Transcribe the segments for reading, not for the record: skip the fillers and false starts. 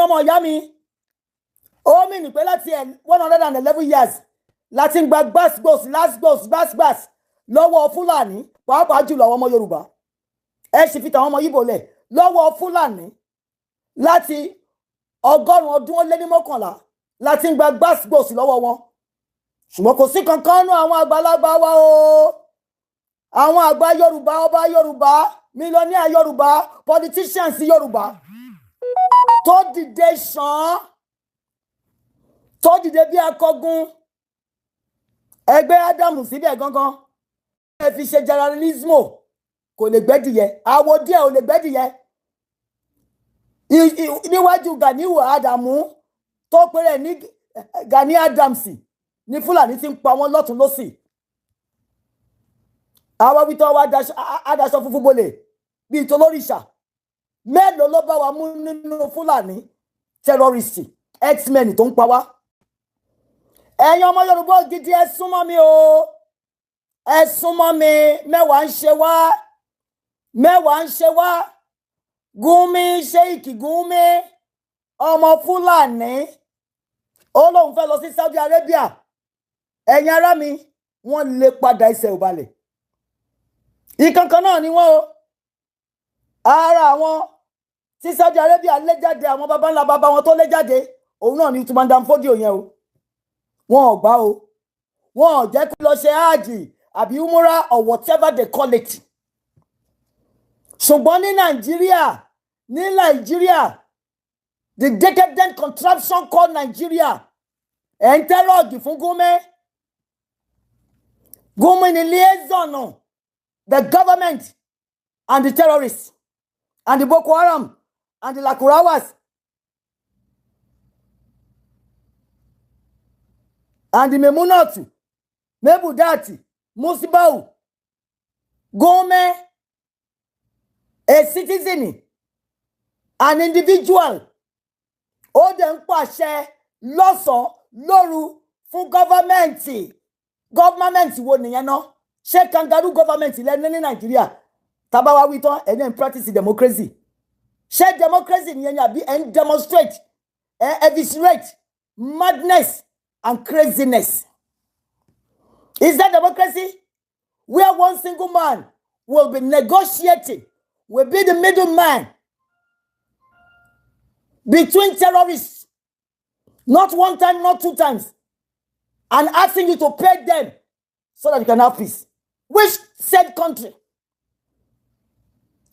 Ọmọ ìyá mi, ó mì ní pé láti 111 years láti ń gba gbàsgbòs lásgbòs gbàsgbàs lọ́wọ́ Fúlàní, pàápàá jùlọ àwọn ọmọ Yorùbá. Ẹ sì fi tàwọn ọmọ Yíbò lẹ̀ lọ́wọ́ Fúlàní. Láti 111 láti ń gba gbàsgbòs lọ́wọ́ wọn, ṣùgbọ́n kò sí kankan nú àwọn àgbàlagbà wa o, àwọn àgbà Yorùbá, ọba Yorùbá, millionaire Yorùbá, politicians Yorùbá tó dìde ṣàn, tó dìde bí akọgun ẹgbẹ́ Ádámù síbẹ̀ gangan. Ẹ fi ṣe generalismo, kò lè gbẹ́dìyẹ àwọ̀ díẹ̀, ò lè gbẹ́dìyẹ níwájú Ganiu Adamu tó péré ní Gani Adams ní Fúlàní ti ń pa wọ́n lọ́tún lọ́sì. Àwa wí tán, wá adaṣọ funfun bolè bíi tolórìṣà. Mélòó ló bá wa mú nínú Fúlàní terrorist herdsmen tó ń pa wá? Ẹ̀yin ọmọ Yorùbá gidi, ẹ súnmọ́ mi o, ẹ súnmọ́ mi. Mẹ́wàá ń ṣe wá, mẹ́wàá ń ṣe wá. Gúnmi, Sheik Gúnmi, ọmọ Fúlàní, ó lóun fẹ́ lọ sí Saudi Arabia. Ẹ̀yin ará mi, wọ́n lè padà, ẹsẹ̀ ò balẹ̀. Ìkankan náà ni wọ́n o. Ara àwọn tí Saudi Arabia lé jáde, àwọn baba ńlá baba wọn tó lé jáde, òun náà ni Usman Dan Fodio yẹn o. Wọn ò gbà o, wọn ò jẹ́ kó lọ ṣe háàjì àbí umura or whatever they call it. Ṣùgbọ́n ní Nàìjíríà, ní Nàìjíríà, the decadent contraption called Nigeria, ẹ̀ ń tẹ́ rug fún Gumi. Gumi ni liaison the government and the terrorists and the Boko Haram and the Lakurawas and the Memunatu, Mebudati, Musibau. Gumi, a citizen, an individual, ó dẹ̀ ń pàṣẹ lọ́sàn-án lóru fún government. Government wo nìyẹn náà? Ṣé kangaroo government lẹ́nu ní Nàìjíríà? Tábà wá wí tán, ẹ̀ ní practice democracy. Ṣé democracy nìyẹn ni, àbí ẹ̀ ń demonstrate, ẹ̀ eviscerate madness and craziness? Is that democracy, where one single man will be negotiating, will be the middleman between terrorists, not one time, not two times, and asking you to pay them so that you can have peace? Which said country,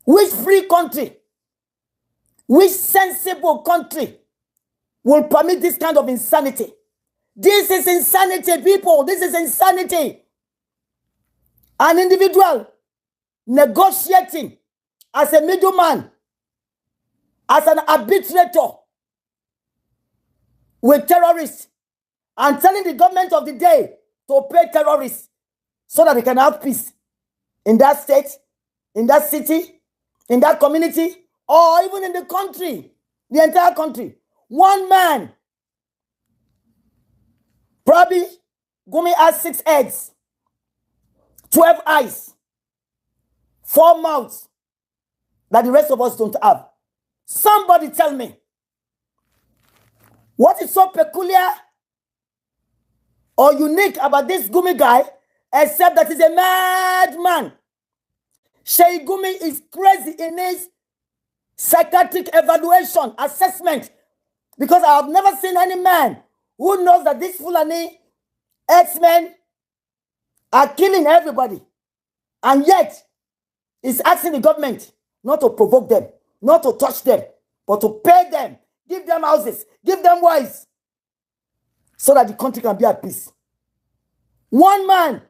which free country, which sensible country will permit this kind of insanity? This is insanity, people. This is insanity. An individual negotiating as a middleman, as an arbitrator with terrorists and telling the government of the day to pay terrorists so that they can have peace in that state, in that city, in that community, or even in the country, the entire country. One man, probably Gumi has six heads, 12 eyes, four mouths that the rest of us don't have. Somebody tell me, what is so peculiar or unique about this Gumi guy, except that he's a madman? Sheikh Gumi is crazy in his psychiatric evaluation assessment, because I have never seen any man who knows that these Fulani herdsmen are killing everybody and yet is asking the government not to provoke them, not to touch them, but to pay them, give them houses, give them wives, so that the country can be at peace. One man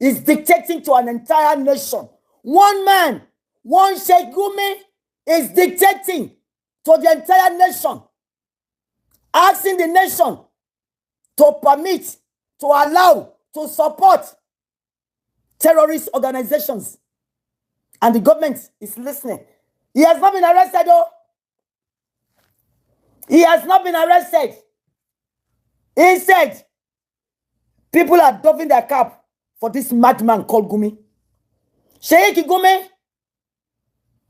is dictating to an entire nation. One man, one Sheikh Gumi, is dictating to the entire nation, asking the nation to permit, to allow, to support terrorist organizations. And the government is listening. He has not been arrested, though. He has not been arrested. Instead, people are doffing their cap for this madman called Gumi. Sheikh Gumi,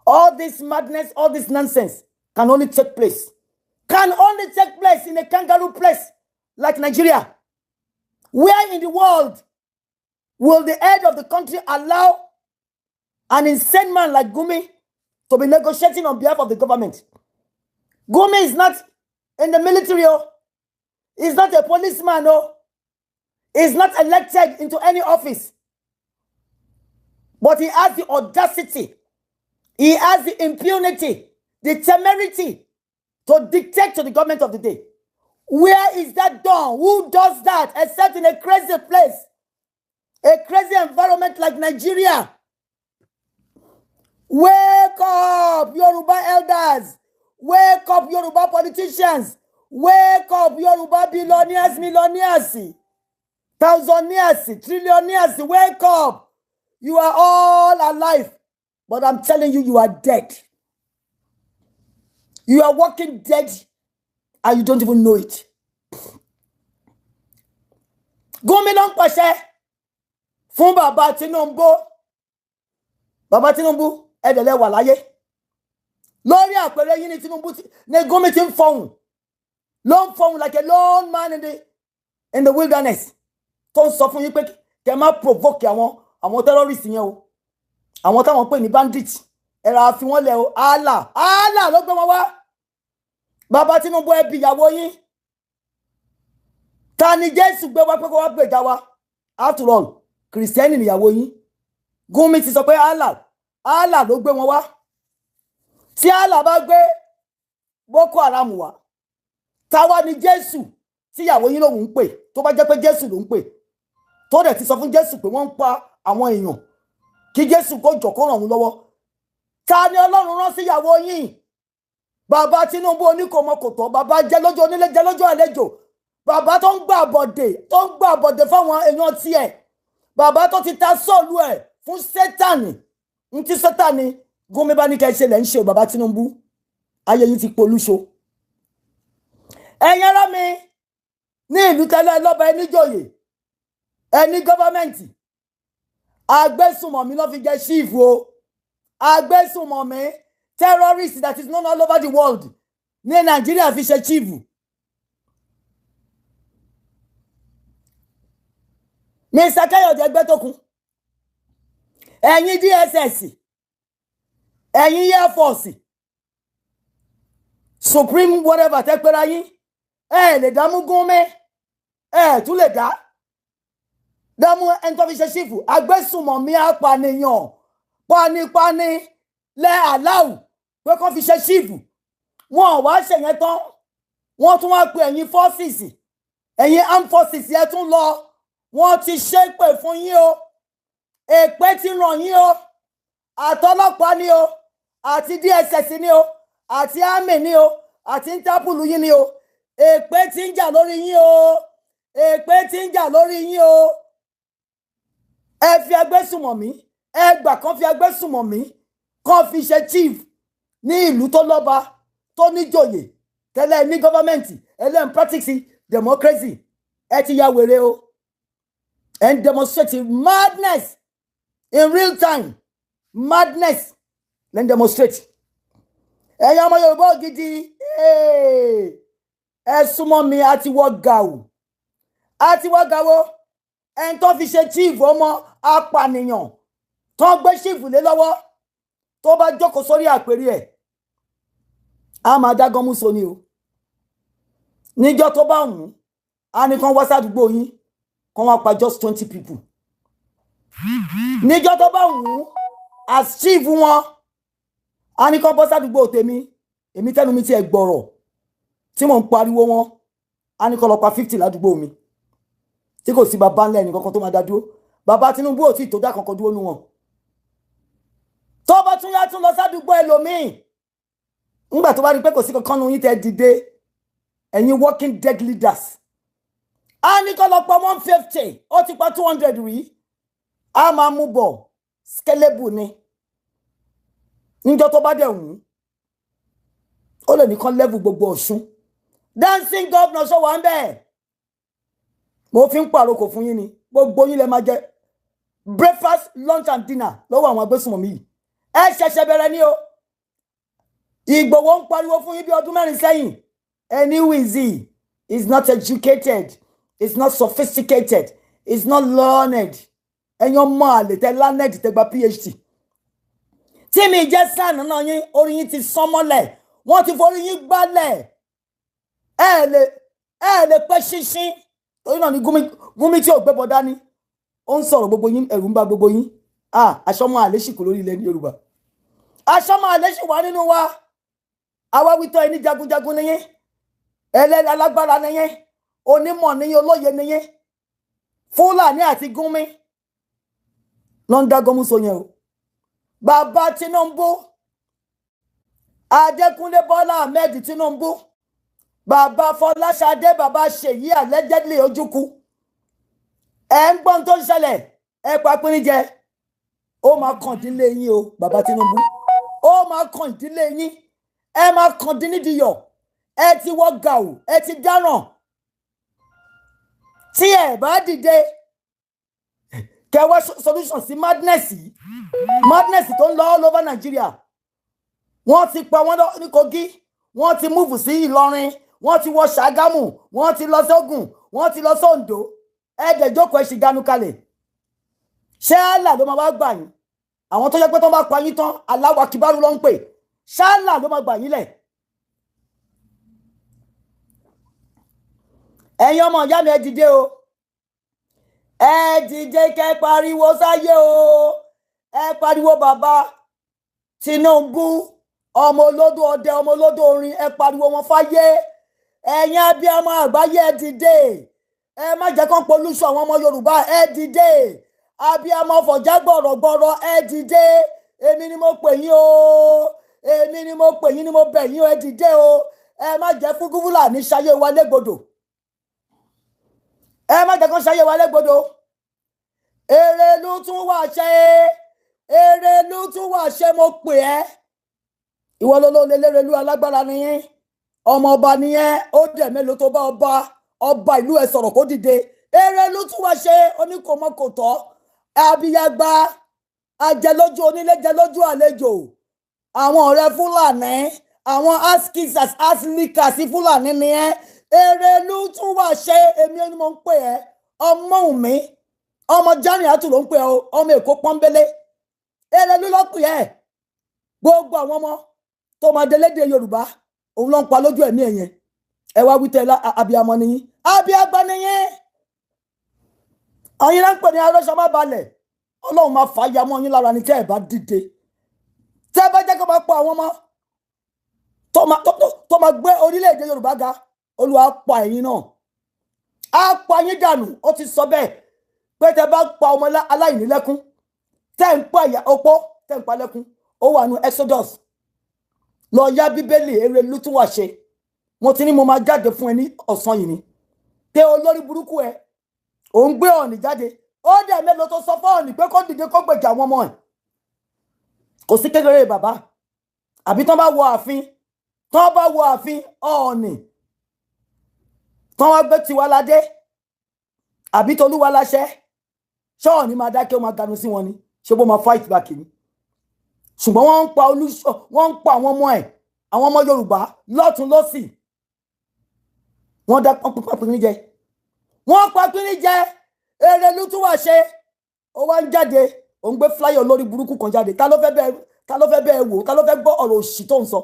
all this madness, all this nonsense can only take place Can only take place in a kangaroo place like Nigeria. Where in the world will the head of the country allow an insane man like Gumi to be negotiating on behalf of the government? Gumi is not in the military, oh. He's not a policeman, oh. He's not elected into any office. But he has the audacity, he has the impunity, the temerity to dictate to the government of the day. Where is that done? Who does that except in a crazy place? A crazy environment like Nigeria. Wake up, Yoruba elders. Wake up, Yoruba politicians. Wake up, Yoruba billionaires, millionaires, thousandaires, trillionaires. Wake up. You are all alive. But I'm telling you, you are dead. You are walking dead and you don't even know it. Gumi ló ń pàṣẹ fún bàbá Tinubu. Bàbá Tinubu, ẹ dẹ̀ lẹ wà láyé. Lórí àpẹẹrẹ yín ní Tinubu ní Gumi ti ń fọhùn. Ló ń fọhùn like a lone man in the wilderness. Tó ń sọ fún yín pé kẹ má provoke àwọn terrorist yẹn o. Àwọn táwọn pè ní bandit. Ẹ ra fi wọ́n lẹ̀ o. Allah Allah ló gbé wọn wá. Bàbá Tinubu, ẹ bi ìyàwó yín. Ta ni Jésù gbé wá pé kó wá gbèjà wa? After all, Kìrìsìtẹ́nì nìyàwó yín. Gumi ti sọ pé Allah Allah ló gbé wọn wá. Tí Allah bá gbé Boko Haram wá, táwa ni Jésù tíyàwó yín lòun ń pè? Tó bá jẹ́ pé Jésù ló ń pè, tó dẹ̀ ti sọ fún Jésù pé wọ́n ń pa àwọn èèyàn, kí Jésù kó jọ̀ kó ràn òun lọ́wọ́, ta ni Ọlọ́run rán síyàwó yín? Bàbá Tinubu oníkòmọkòtò, bàbá jẹ́ lójú onílé, jẹ́ lójú àlejò, bàbá tó ń gbà bọ̀dè, tó ń gbà bọ̀dè fáwọn èèyàn tiẹ̀, bàbá tó ti ta soul ẹ̀ fún Sátánì. Ń tí Sátánì Gumi bá ní kẹ́ ṣe lẹ́ ń ṣe o. Bàbá Tinubu, ayé yìí ti polúṣo. Ẹ̀yin ará mi ní ìlú tẹ́lẹ̀ lọ́ba, ẹni jòyè, ẹni government, agbésùmọ̀mí ló fi jẹ́ chief o. Agbésùmọ̀mí, terrorist that is known all over the world, ní Nàìjíríà fi ṣe chief. Mr. Kayode Ẹgbẹ́tókun, ẹ̀yin DSS, ẹ̀yin Air Force, Supreme, whatever tẹ́ pẹ́ra yín, ẹ lè dámú Gumi, ẹ tún lè dá dámú ẹni tó fi ṣe chief. Agbésùmọ̀mí, apànìyàn, panipani lẹ́ aláwù pé kó fi ṣe chief. Wọn ò wá ṣèyẹn tán, wọ́n tún wá pe ẹ̀yin forces, ẹ̀yin armed forces, ẹ tún lọ. Wọ́n ti ṣépè fún yín o, èpè ti ràn yín o. Àtọlọ́pàá ni o, àti DSS ni o, àti army ni o, àti Interpol yín ni o, èpè ti ń jà lórí yín o, èpè ti ń jà lórí yín o. Ẹ fi agbésùmọ̀mí, ẹ gbà kán fi agbésùmọ̀mí kán fi ṣe chief ní ìlú tó lọ́ba, tó níjòyè tẹ́lẹ̀, ní government ẹlẹ́n practice democracy. Ẹ ti ya wèrè o. Ẹ ń demonstrate madness in real time. Madness lẹ́ ń demonstrate. Ẹ̀yin ọmọ Yorùbá gidi, ẹ súnmọ́ mi. A ti wọ gàù, a ti wọ gàù. Ẹni tó fi ṣe chief, ọmọ apànìyàn tó gbé chief lé lọ́wọ́, tó bá jókòó sórí àpèrè ẹ̀, á máa dá gánmú so ni o. Níjọ́ tó bá wù ú, á ní kán wá sádùúgbò yín, kán wá pa just 20 people. Níjọ́ tó bá wù ú as chief wọn, á ní kán bọ́ sádùúgbò tèmi, èmi tẹ́nu mi tiẹ̀ gbọ̀rọ̀ tí mò ń pariwo wọn, á ní kán lọ pa 50 ládùúgbò mi, tí kò sí bàbá ńlá ẹnì kankan tó máa dá dúró. Bàbá Tinubu ò tí ì tó dá kankan dúró nú wọn. Tó bá tún yá, tún lọ sádùúgbò ẹlòmíì. Ńgbà tó bá rí pé kò sí kankan nu yín tẹ́ dìde, ẹ̀yin walking dead leaders, á ní kó lọ pa 150. Ó ti pa 200 rí. Á máa mú bọ̀ scalable ni. Níjọ́ tó bá dẹ̀ wù ú, ó lè ní kán level gbogbo Ọ̀ṣun. Dancing governor sọ wà ń bẹ́ẹ̀. Mo fi ń pàrokò fún yín ni, gbogbo yín lè máa jẹ breakfast, lunch and dinner lọ́wọ́ àwọn agbésùnmọ̀mí yìí. Ẹ ṣẹ̀ṣẹ̀ bẹ̀rẹ̀ ni o. Ìgbòho ń pariwo fún yín bí ọdún 4 sẹ́yìn. Ẹni who is he? Is not educated, is not sophisticated, is not learned. Ẹ̀yin ọmọ àlè tẹ learned, tẹ gba PhD, tí mi jẹ́ SAN náà yín, orí yín ti sán mọ́lẹ̀, wọ́n ti forí yín gbálẹ̀. Ẹ lè pẹ́ ṣinṣin. Torí náà ni Gumi, Gumi tí ò gbébọn dání, ó ń sọ̀rọ̀, gbogbo yín, ẹ̀rù ń bà gbogbo yín. Ah, aṣọ́mọ àlè sì kú lórí ilẹ̀ ní Yorùbá, aṣọ́mọ àlè sì wà nínú wa. Àwa wítọ́ ẹni jagunjagun nìyẹn, ẹlẹ́ni alágbára nìyẹn, onímọ̀ nìyẹn, olóye nìyẹn. Fúlàní àti Gumi ló ń dá gọmú so yẹn o. Bàbá Tinubu, Adékúnlé Bọ́lá Ahmed Tinubu, bàbá Fọláṣadé, bàbá Ṣèyí, allegedly Ojukwu, ẹ ń gbọ́n tó ń ṣẹlẹ̀. Ẹ pa pínrín jẹ, ó máa kàn dílé yín o. Bàbá Tinubu, ó máa kàn dílé yín, ẹ máa kàn dín nídìí yọ̀. Ẹ ti wọ gàù, ẹ ti dáràn. Tí ẹ bá dìde kẹwàá solution sí madness yìí, madness tó ń lọ all over Nigeria. Wọ́n ti pa wọ́n ní Kogi, wọ́n ti move sí Ìlọrin, wọ́n ti wọ Ṣàgámù, wọ́n ti lọ sógùn, wọ́n ti lọ sóńdó. Ẹ dẹ̀ jókòó, ẹ sì ganu kalẹ̀. Ṣé Allah ló máa wá gbà yín? Àwọn tó yẹ pé tó bá pa yín tán, Allahu Akbar ló ń pè. Ṣé Allah ló máa gbà yín lẹ̀? Ẹ̀yin ọmọ ìyá mi, ẹ dìde o, ẹ dìde kẹ́ pariwo sáyé o. Ẹ pariwo bàbá Tinubu, ọmọ olódò ọdẹ, ọmọ olódò orin, ẹ pariwo wọn fáyé. Ẹ̀yin abiyamọ àgbáyé, ẹ dìde, ẹ má jẹ́ kán polúṣọ àwọn ọmọ Yorùbá. Ẹ dìde, abiyamọ fọ̀já gbọ̀rọ̀gbọ̀rọ̀, ẹ dìde. Èmi ni mo pè yín o, èmi ni mo pè yín, ni mo bẹ̀ yín o. Ẹ dìde o, ẹ má jẹ́ fún Fúlàní ṣayé wa légbodò, ẹ má jẹ́ kán ṣayé wa légbodò. Èrèlú tún wà ṣe, Èrèlú tún wà ṣe. Mo pè ẹ́, ìwọ ló ló lé lérèlú, alágbára nìyẹn, ọmọ ọba nìyẹn. Ó dẹ̀ mélòó tó bá ọba ọba ìlú ẹ sọ̀rọ̀ kó dìde? Èrèlú tún wà ṣe oníkòmọkòtọ́, abiyagba, ajẹlójú onílé, jẹlójú àlejò. Àwọn ọ̀rẹ́ Fúlàní, àwọn askisas, aslikas Fúlàní nìyẹn. Èrèlú tún wà ṣe, èmi ni mo ń pè ẹ́. Ọmọ mi, ọmọ jani àtù ló ń pè ọ́, ọmọ Èkó pọ́nbélé. Èrèlú ló pè ẹ́. Gbogbo àwọn ọmọ tó máa délédè Yorùbá, òun ló ń pa lójú ẹ̀mí ẹ̀yẹn. Ẹ wá wí tẹ́ abiyamọ nìyí, abiyagba nìyí. Ọyìn náà ń pè ní arọ́ṣọ má balẹ̀. Ọlọ́run máa fà á ya mọ́ yín lára ni tẹ́ ẹ bá dìde, tẹ́ ẹ bá jẹ́ kó máa pa àwọn ọmọ tó máa gbé orílẹ̀-èdè Yorùbá ga. Olúwa pa ẹ̀yin náà, á pa yín dànù. Ó ti sọ bẹ́ẹ̀ pé tẹ́ bá pa ọmọ aláìní lẹ́kún, tẹ́ ń pa ìyá opó, tẹ́ ń pa lẹ́kún. Ó wà nù Exodus, lọ yá Bíbélì. Erelú tún wà ṣe, mo ti ní mo máa jáde fún ẹ ní ọ̀sán yìí ni. Tẹ olórí burúkú ẹ, ò ń gbé Ọ̀ọ̀nì jáde. Ó dẹ̀ mélòó tó sọ fún Ọ̀ọ̀nì pé kó dìde, kó gbèjà àwọn ọmọ ẹ̀? Kò sí kékeré bàbá àbí tán bá wọ ààfin, tán bá wọ ààfin Ọ̀ọ̀nì, tán wá gbé tiwa ládé àbí tolúwa láṣẹ, ṣọ́ọ̀nì máa dákẹ́, ó máa ganu sí wọn ni? Ṣé bó máa fight back ni? Ṣùgbọ́n wọ́n ń pa olùṣọ́, wọ́n ń pa àwọn ọmọ ẹ̀, àwọn ọmọ Yorùbá lọ́tún lọ́sì. Wọ́n dá pínpín jẹ, wọ́n pa pínrín jẹ. Èrèlú tún wà ṣe, ó wá ń jáde, ó ń gbé flyer lórí burúkú kan jáde. Ta ló fẹ́ bẹ́ẹ̀? Ta ló fẹ́ bẹ́ẹ̀ wò? Ta ló fẹ́ gbọ́ ọ̀rọ̀ òṣì tó ń sọ?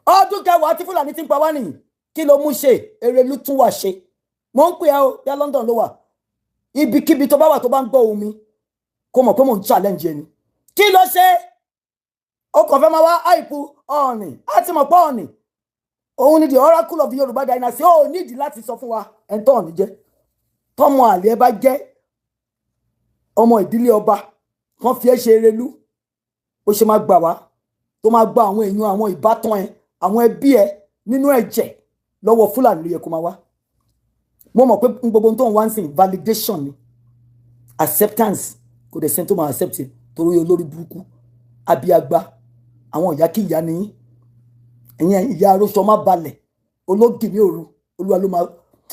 Ọdún 10 tí Fúlàní ti ń pa wá nìyí, kí ló mú ṣe? Èrèlú tún wà ṣe, mò ń pè ẹ́ o. Bí London ló wà, ibikíbi tó bá wà, tó bá ń gbọ́ ohùn mi, kó mọ̀ pé mò ń challenge ẹni. Kí ló ṣe? Ó kàn fẹ́ máa wá àìpú Ọ̀ọ̀nì. Á ti mọ̀ pé Ọ̀ọ̀nì òun ni the oracle of the Yorùbá dynasty. Ó nídìí láti sọ fún wa ẹni tó Ọ̀ọ̀nì jẹ́. Tọmọ àlè ẹ bá jẹ́ ọmọ ìdílé ọba kan, fi ẹ́ ṣe Erelú, ó ṣe máa gbà wá, tó máa gba àwọn èèyàn, àwọn ìbátan ẹ, àwọn ẹbí ẹ nínú ẹ̀jẹ̀ lọ́wọ́ Fúlàní ló yẹ kó máa wá. Mo mọ̀ pé gbogbo ohun tó ń wá ń sìn, validation ni, acceptance. Kò dẹ̀ sẹ́ni tó máa accept ẹ̀, torí olórí burúkú, abiagba, àwọn ìyá kí ìyá ni ẹ̀yin ìyá arósọ má balẹ̀, ológì ní òru. Olúwa ló máa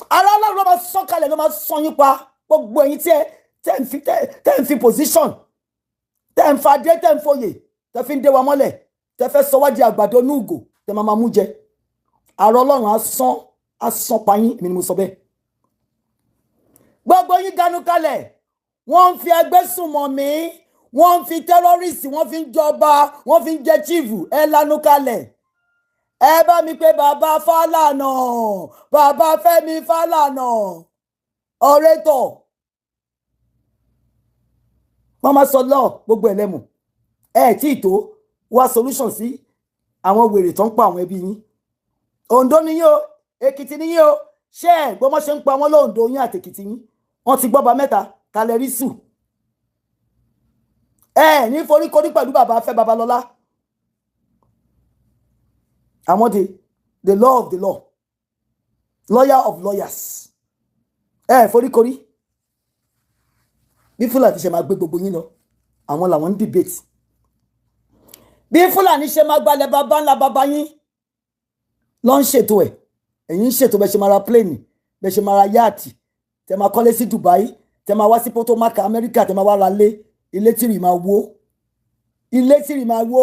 ara Ọlọ́run ló máa sán kalẹ̀, ló máa sán yín pa. Gbogbo ẹ̀yin tí ẹ tẹ́ ń fi position, tẹ́ ń fa dé, tẹ́ ń foyè, tẹ́ fi ń dé wa mọ́lẹ̀, tẹ́ fẹ́ sọ wá di àgbàdo núùgò, tẹ́ máa mú jẹ. Àrò Ọlọ́run á sán, á sán pa yín. Èmi ni mo sọ bẹ́ẹ̀. Gbogbo yín ganu kalẹ̀. Wọ́n ń fi agbésùnmọ̀mí, wọ́n ń fi terrorist, wọ́n fi ń jọba, wọ́n fi ń jẹ chief. Ẹ lanu kalẹ̀. Ẹ bá mi pé bàbá Fálànà, bàbá Fẹ́mi Fálànà, ọ̀rẹ́tọ̀. Wọ́n máa sọ lọ́ọ̀ gbogbo ẹ̀ lẹ́mù. Ẹ tí ì tó wá solution sí àwọn wèrè tó ń pa àwọn ẹbí yín. Oǹdó ni yín o, Èkìtì ni yín o. Ṣé ẹ gbọ́ mọ́ ṣe ń pa wọ́n lóńdó yín àtèkìtì yín? Wọ́n ti gbọ́ba mẹ́ta kalẹ̀ rí sù. Ẹ ní foríkorí pẹ̀lú bàbá Afẹ́ Babalọ́lá. Àwọn the law of the law, lawyer of lawyers. Ẹ foríkorí bí Fúlàní ṣe máa gbé gbogbo yín lọ. Àwọn làwọn ń debate bí Fúlàní ṣe máa gbalẹ̀ bàbá ńlá bàbá yín lọ ń ṣètò ẹ̀. Ẹ̀yin ń ṣètò bẹ́ẹ̀ ṣe máa ra plane, bẹ́ẹ̀ ṣe máa ra yacht, tẹ máa kọ́lé sí Dubai, tẹ máa wá sí Potomac, Amẹ́ríkà, tẹ máa wá ra lé. Ilé tìrì máa wó, ilé tìrì máa wó,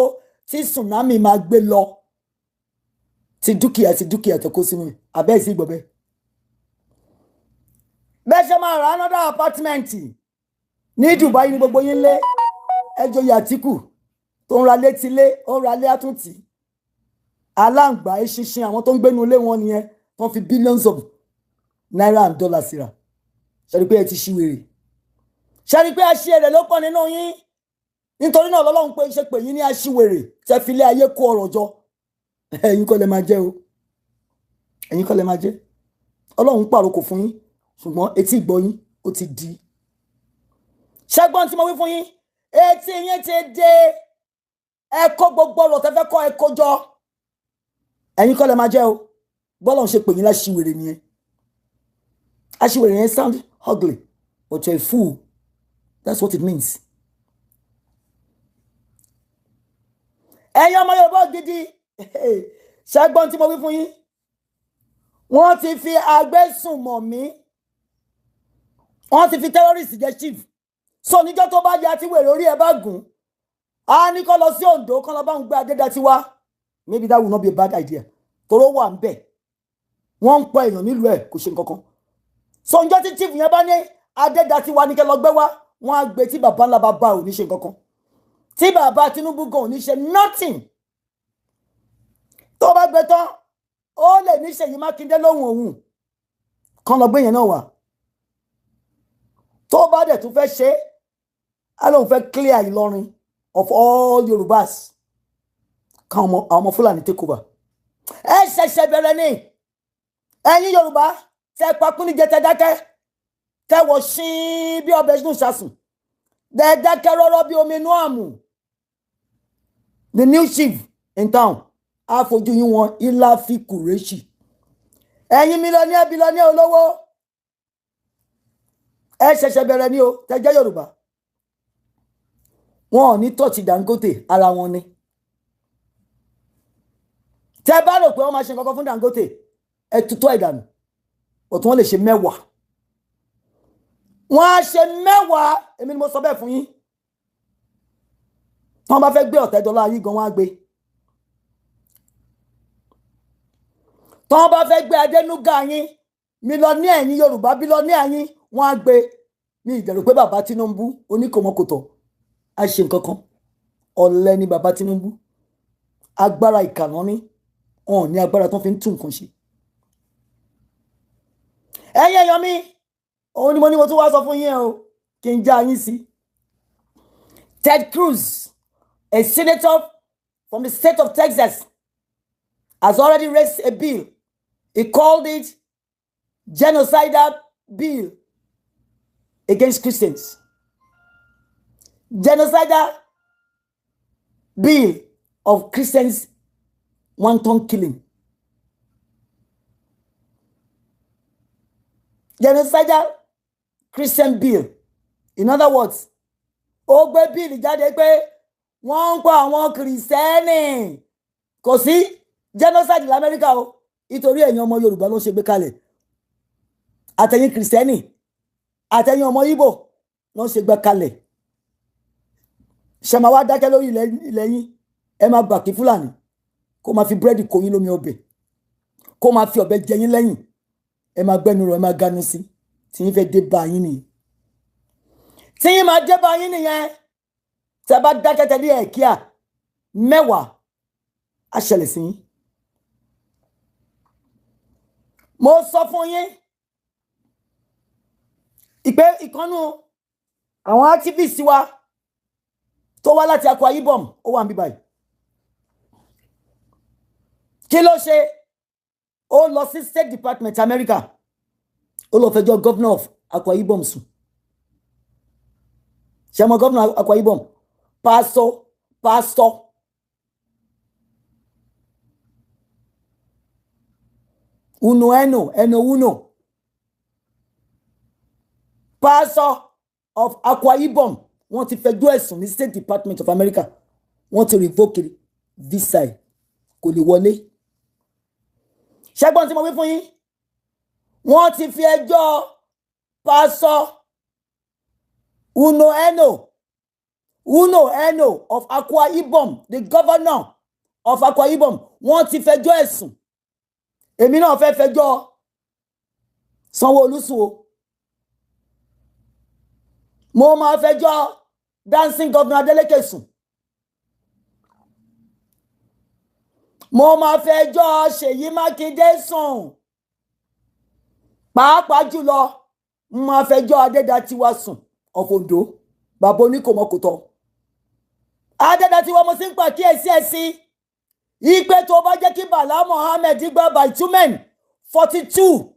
tí tsunami máa gbé lọ ti dúkìá, ti dúkìá tó kó sínú ẹ̀. Abẹ́ ìsí ìgbọ̀ bẹ́ẹ̀ bẹ́ẹ̀ ṣe máa ra another apartment ní Dubai ní gbogbo yín lé. Ẹjọ́ Àtìkù tó ń ra létí lé, ó ń ra lé àtúntì aláǹgbá, eṣinṣin. Àwọn tó ń gbénu ilé wọn nìyẹn, tó ń fi billions of naira and dollars síra. Ṣe rí pé ẹ ti ṣí wèrè? Ṣe rí pé aṣiwèrè ló pọ̀ nínú yín? Nítorí náà lọ́lọ́run pé ṣe pè yín ní aṣiwèrè. Tẹ́ fi lé ayé kó ọrọ̀ jọ, ẹ̀yin kọ́ lẹ máa jẹ́ o, ẹ̀yin kọ́ lẹ máa jẹ́. Ọlọ́run pàrokò fún yín, ṣùgbọ́n etí ìgbọ́ yín ó ti di. Ṣẹ́gbọ́n tí mo wí fún yín, etí yín ti dé. Ẹ kó gbogbo ọ̀rọ̀ tẹ́ fẹ́ kọ́, ẹ kó jọ. Ẹ̀yin kọ́ lẹ máa jẹ́ o. Bọ́lá ń ṣe pè yín láṣìwèrè nìyẹn. Aṣiwèrè yẹn sound ugly, but you're a fool. That's what it means. Ẹ̀yin ọmọ Yorùbá gidi, ṣẹ́gbọ́n tí mo wí fún yín? Wọ́n ti fi agbésùnmọ̀mí, wọ́n ti fi terrorist jẹ́ chief. So níjọ́ tó bá yá, tí wèrè orí ẹ bá gùn, á ní kó lọ sí Oǹdó, kó lọ bá ń gbé Adédatiwa. Maybe that will not be a bad idea, toró wà ń bẹ̀. Wọ́n ń pa èèyàn nílùú ẹ̀, kò ṣe nǹkan kan. So níjọ́ tí chief yẹn bá ní Adédatiwa ní kẹ́ lọ gbé wá, wọ́n á gbé, tí bàbá ńlá bàbá ò ní ṣe nǹkan kan, tí bàbá Tinubu gan ò ní ṣe nothing. Tó bá gbé tán, ó lè ní Ṣèyí Mákindé lóhùn òun kan lọ gbé yẹn náà wá. Tó bá dẹ̀ tún fẹ́ ṣe é, á lóun fẹ́ clear Ìlọrin of all Yorùbás, káwọn ọmọ, àwọn ọmọ Fúlàní take over. Ẹ ṣẹ̀ṣẹ̀ bẹ̀rẹ̀ ni. Ẹ̀yin Yorùbá tẹ pakúnníjẹ, tẹ dákẹ́, tẹ wọ̀ ṣín bí ọbẹ̀ inú ṣàsùn, tẹ dákẹ́ rọ́rọ́ bí omi inú àmù. The new chief in town á fojú yín wọn ilá fi kùrẹ́ṣì. Ẹ̀yin millionaire, billionaire, olówó, ẹ ṣẹ̀ṣẹ̀ bẹ̀rẹ̀ ni o. Tẹ jẹ́ Yorùbá, wọn ò ní touch Dangote, ara wọn ni. Tẹ bá rò pé wọ́n máa ṣe nǹkan kan fún Dangote, ẹ tutọ́ ìdànù. Ọ̀tún wọn lè ṣe mẹ́wàá, wọ́n á ṣe mẹ́wàá. Èmi ni mo sọ bẹ́ẹ̀ fún yín. Tí wọ́n bá fẹ́ gbé Ọ̀tẹ́dọ́lá yín gan, wọ́n á gbé. Tí wọ́n bá fẹ́ gbé Adénúgà yín, millionaire yín, Yorùbá billionaire yín, wọ́n á gbé. Ní ìdẹ̀rù pé bàbá Tinubu oníkòmọkòtò á ṣe nǹkan kan. Ọ̀lẹ ni bàbá Tinubu. Agbára ìkànnà ní, wọn ò ní agbára tó fi ń tún nǹkan ṣe. Ẹ̀yin èèyàn mi, òun ni mo ní mo tún wá sọ fún yín o, kí n já yín sí. Ted Cruz, a senator from the state of Texas, has already raised a bill. He called it genocidal bill against Christians. Genocidal bill of Christians, wanton killing. Genocidal Christian bill. In other words, ó gbé bill jáde pé wọ́n ń pa àwọn kìrìsìtẹ́nì. Kò sí genocide lamẹ́ríkà o. Nítorí ẹ̀yin ọmọ Yorùbá ló ń ṣe gbé kalẹ̀, àtẹ̀yin kìrìsìtẹ́nì, àtẹ̀yin ọmọ Ìgbò ló ń ṣe gbé kalẹ̀. Ṣe máa wá dákẹ́ lórí ilẹ̀ yín? Ẹ máa gbà kí Fúlàní kó máa fi búrẹ́dì kó yín lómi ọbẹ̀. Kó máa fi ọ̀bẹ jẹ yín lẹ́yìn, ẹ máa gbẹ́nu rọ̀, ẹ máa ganu sí tí yín fẹ́ dé bá yín nìyẹn, tí yín máa dé bá yín nìyẹn. Tẹ́ bá dákẹ́ tẹ́lẹ̀ ẹ̀ kíá, mẹ́wàá á ṣẹlẹ̀ sí yín. Mo sọ fún yín ìpè ìkànnù àwọn activist wa tó wá láti Akwa Ibom, ó wà níbí báyìí. Kí ló ṣe? Ó lọ sí State Department America, ó lọ fẹjọ́ governor of Akwa Ibom sùn. Ṣe mọ governor Akwa Ibom? Pastor Uno Eno Eno Uno, pastor of Akwa Ibom. Wọ́n ti fẹjọ́ ẹ̀sùn ní State Department of America, wọ́n ti revoke visa ẹ̀, kò lè wọlé. Ṣẹ́gbọ́n tí mo wí fún yín, wọ́n ti fi ẹjọ́ Pastor Uno Eno Uno Eno of Akwa Ibom, the governor of Akwa Ibom, wọ́n ti fẹjọ́ ẹ̀sùn. Èmi náà fẹ́ fẹjọ́ Sanwó-Olú sùn o. Mo máa fẹjọ́ dancing governor Adeleke sùn. Mo máa fẹjọ́ Ṣèyí Mákindé sùn. Pàápàá jùlọ, mo máa fẹjọ́ Adédatiwa sùn of Ondo, bàbá oníkòmọkòtọ Adédatiwa. Mo sì ń pàkíyèsí ẹ sí ipe tó bá jẹ́ kí Bala Mohammed gba bitumen, 42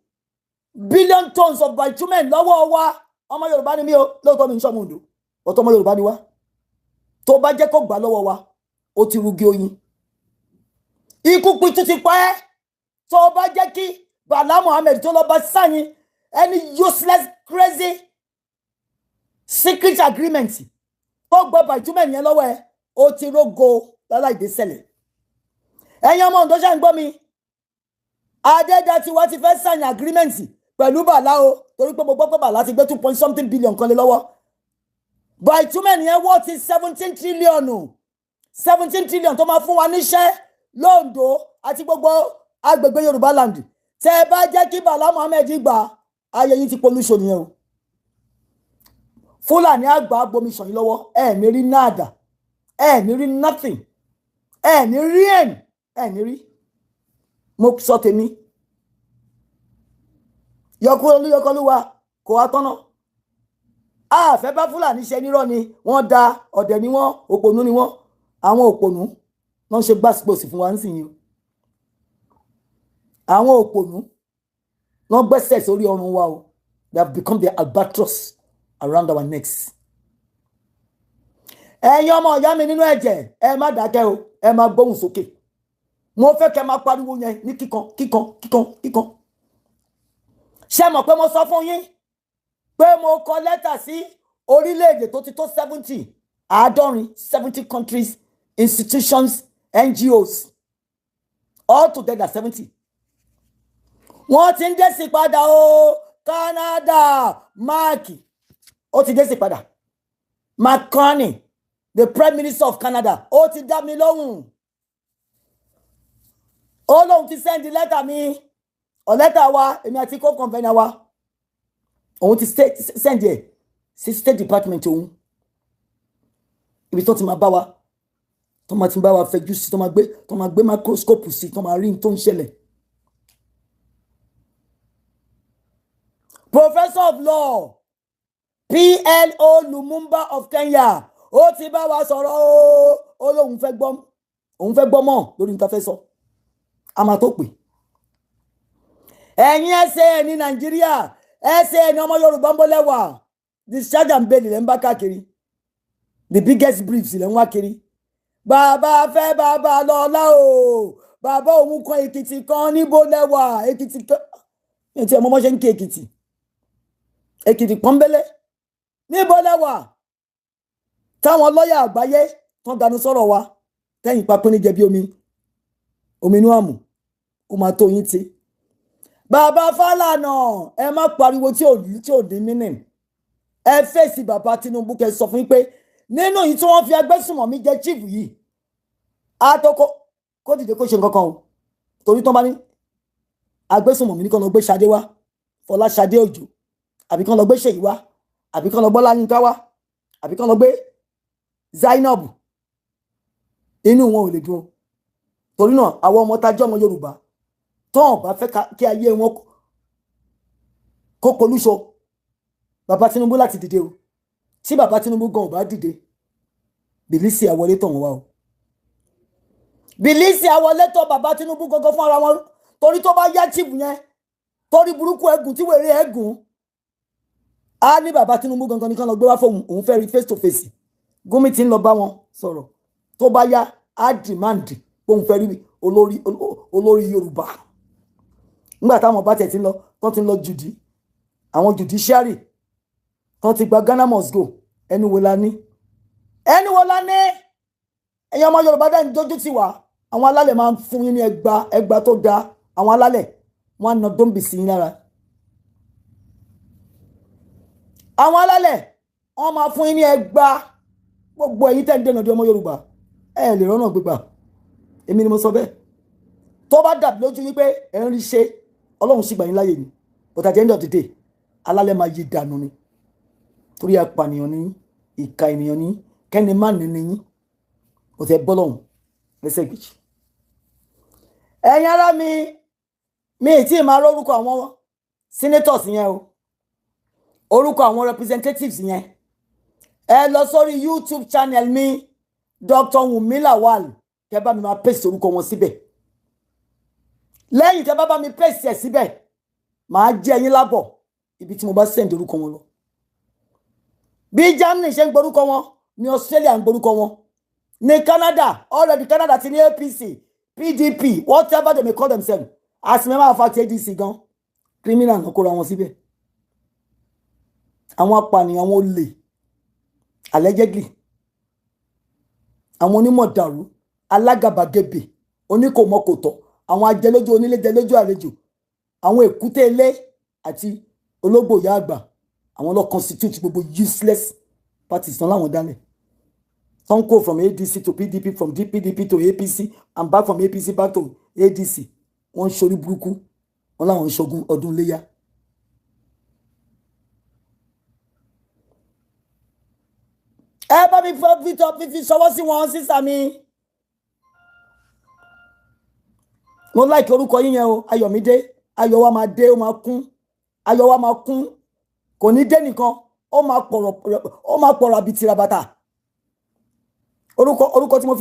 billion tons of bitumen lọ́wọ́ wa. Ọmọ Yorùbá ni mí o, lóòótọ́ mi ń sọmọ Ondo, ọ̀tọ̀ ọmọ Yorùbá ni wá. Tó bá jẹ́ kó gbà lọ́wọ́ wa, ó ti rugi oyin, ikú pitú ti pa ẹ́. Tó bá jẹ́ kí Bala Mohammed tó lọ bá sáyìn any useless crazy secret agreement tó gbọ́ bitumen yẹn lọ́wọ́ ẹ, ó ti rógo láláìdé ṣẹlẹ̀. Ẹ̀yin ọmọ Ondo, ṣe ń gbọ́ mi? Adédatiwa ti fẹ́ sign agreement pẹ̀lú Bàlá o, torí pé mo gbọ́ pé Bàlá ti gbé two point something billion kan lé lọ́wọ́. Bitumen yẹn wọ́ ti 17 trillion, 17 trillion tó máa fún wa níṣẹ́ lóńdó àti gbogbo agbègbè Yorùbá land. Tẹ́ ẹ bá jẹ́ kí Bàlá Mohammed gbà, ayé yín ti pollution yẹn o. Fúlàní àgbà gbomi sàn yín lọ́wọ́. Ẹ ní rí nada, ẹ ní rí nothing, ẹ ní rí ẹ ní rí. Mo sọ tèmi. Yọkúlú yọkọlúwa kò wá tọ́nà. Àfẹ́ bá Fúlàní ṣe nírọ́ ni wọ́n da ọ̀dẹ̀ ni wọ́n, òpònú ni wọ́n. Àwọn òpònú wọ́n ṣe gbàsígbòsì fún wa nísìnyí o. Àwọn òpònú wọ́n gbẹ́sẹ̀ sórí ọrùn wa o. They have become the albatross around our necks. Ẹ̀yin ọmọ ìyá mi nínú ẹ̀jẹ̀, ẹ má dákẹ́ o, ẹ má gbóhùn sókè. Mo fẹ́ kẹ́ máa pariwo yẹn ní kíkan kíkan kíkan kíkan. Ṣé mọ̀ pé mo sọ fún yín pé mo kọ lẹ́tà sí orílẹ̀-èdè tó ti tó 70, 70, 70 countries, institutions, NGOs, all together 70. Wọ́n ti ń dé sí padà o. Canada, Mark, ó ti dé sí padà. Mark Carney, the Prime Minister of Canada, ó ti dá mi lóhùn. Ó lóun ti send lẹ́tà mi ọ̀ lẹ́tà wa, èmi àti co-convener wa. Òun ti send ẹ̀ sí State Department òun, ibi tó ti máa bá wa, tó máa ti bá wa fẹjú sí, tó máa gbé microscope sí, tó máa rí n tó ń ṣẹlẹ̀. Professor of Law PLO Lumumba of Kenya, ó ti bá wa sọ̀rọ̀ o. Ó lóun fẹ́ gbọ́, òun fẹ́ gbọ́ mọ̀ lórí níta fẹ́ sọ. A máa tó pè. Ẹ̀yin ẹsẹ̀ ní Nàìjíríà, ẹsẹ̀ ní ọmọ Yorùbá ń bọ́ lẹ́wà, discharge and bail lẹ́ ń bá káàkiri, the biggest briefs lẹ́ ń wá kiri. Bàbá fẹ́ bàbá lọ́lá o, bàbá òun kan Èkìtì kan níbo lẹ́wà Èkìtì kan ní tí ẹ mọ́ ṣe ń ké Èkìtì, Èkìtì pọ́nbélé, níbo lẹ́wà táwọn lọ́ọ̀yà àgbáyé tán dànù sọ̀rọ̀ wa tẹ́yìn papín níjẹ bí omi omi inú àmù, ó máa tó yín tí. Bàbá Fálànà, ẹ má pariwo tí ò ní mínìn. Ẹ fèsì bàbá Tinubu, kẹ́ sọ fún yín pé nínú yìí tí wọ́n fi agbésùnmọ̀mí jẹ chief yìí, á tó kó dìde kó ṣe nǹkan kan o, torí tán bá ní Agbésùnmọ̀mí ní kán lọ gbé Ṣadé wá, Fọláṣadé Òjò, àbí kán lọ gbé Ṣèyí wá, àbí kán lọ gbọ́ Láyínká wá, àbí kán lọ gbé Zainab, inú wọn ò lè dùn. Torí náà, àwọn ọmọ tájọ́ ọmọ Yorùbá tọ́hàn bá fẹ́ kí ayé wọn kó polúṣọ, bàbá Tinubu láti dìde o. Tí bàbá Tinubu gan ò bá dìde, bìlísì àwọlé tọ̀ wọ́n wá o. Bìlísì àwọlé tọ̀ bàbá Tinubu gangan fún ara wọn, torí tó bá yá, chief yẹn, torí burúkú ẹgùn tí wèrè ẹgùn á ní bàbá Tinubu gangan nìkan lọ gbé wá fóun, òun fẹ́ rí face to face. Gumi ti ń lọ bá wọn sọ̀rọ̀. Tó bá yá, á demand òun fẹ́ rí olórí olórí Yorùbá. Nígbà táwọn bá tẹ̀ ti ń lọ, tán ti ń lọ jùdí àwọn judiciary, tán ti gba Ghana must go, ẹnu wo la ní? Ẹnu wo la ní? Ẹ̀yin ọmọ Yorùbá dẹ́ni dójú tì wá. Àwọn alálẹ̀ máa ń fún yín ní ẹgba, ẹgba tó dáa. Àwọn alálẹ̀ wọn á na dóńbì sí yín lára. Àwọn alálẹ̀ wọn máa fún yín ní ẹgba. Gbogbo ẹ̀yin tẹ́ ń dènà di ọmọ Yorùbá, ẹ lè rọ́nà gbégbà. Èmi ni mo sọ bẹ́ẹ̀. Tó bá dàbí lójú yín pé ẹ̀ ń rí ṣe, Ọlọ́run sì gbà yín láyè ni, but at the end of the day, alálẹ̀ máa yí dànù ni, torí apànìyàn ní, ìka ènìyàn ní, kẹ́ni má ní ní yín. Kò tẹ́ bọ́lọ́hún lẹ́sẹ̀ kejì. Ẹ̀yin ará mi, mi ì tí ì máa rórúkọ àwọn senators yẹn o, orúkọ àwọn representatives yẹn. Ẹ lọ sórí YouTube channel mi, Dr. Wunmi Lawal, kẹ́ bá mi máa paste orúkọ wọn síbẹ̀. Lẹ́yìn tẹ́ bá bá mi paste ẹ̀ síbẹ̀, màá jẹ́ yín lábọ̀ ibi tí mo bá send orúkọ wọn lọ. Bí Germany ṣe ń gborúkọ wọn ní Australia ń gborúkọ wọn ní Canada. Already Canada ti ní APC, PDP, whatever they may call themselves. As a matter of fact, ADC gan, criminal náà kóra wọn síbẹ̀, àwọn apànìyàn, àwọn olè, allegedly àwọn onímọ̀dàrú, alágàbàgebè, oníkòmọkòtọ̀, àwọn ajẹlójú onílé, jẹlójú àlejò, àwọn èkúté ilé àti ológbò ìyá àgbà, àwọn ló constitute gbogbo useless parties tán láwọn dálẹ̀ tán kó from ADC to PDP, from PDP to APC and back from APC back to ADC. Wọ́n ń ṣorí burúkú, wọ́n láwọn ń ṣogun ọdún léyà. Ẹ bá mi fi ṣọwọ́ sí wọn. Sísà mi, mo like orúkọ yín yẹn o, Ayọ̀mídé. Ayọ̀ wa máa dé, ó máa kún. Ayọ̀ wa máa kún, kò ní dé nìkan, ó máa pọ̀rọ̀, ó máa pọ̀rọ̀ àbìtì rabata. Orúkọ tí mo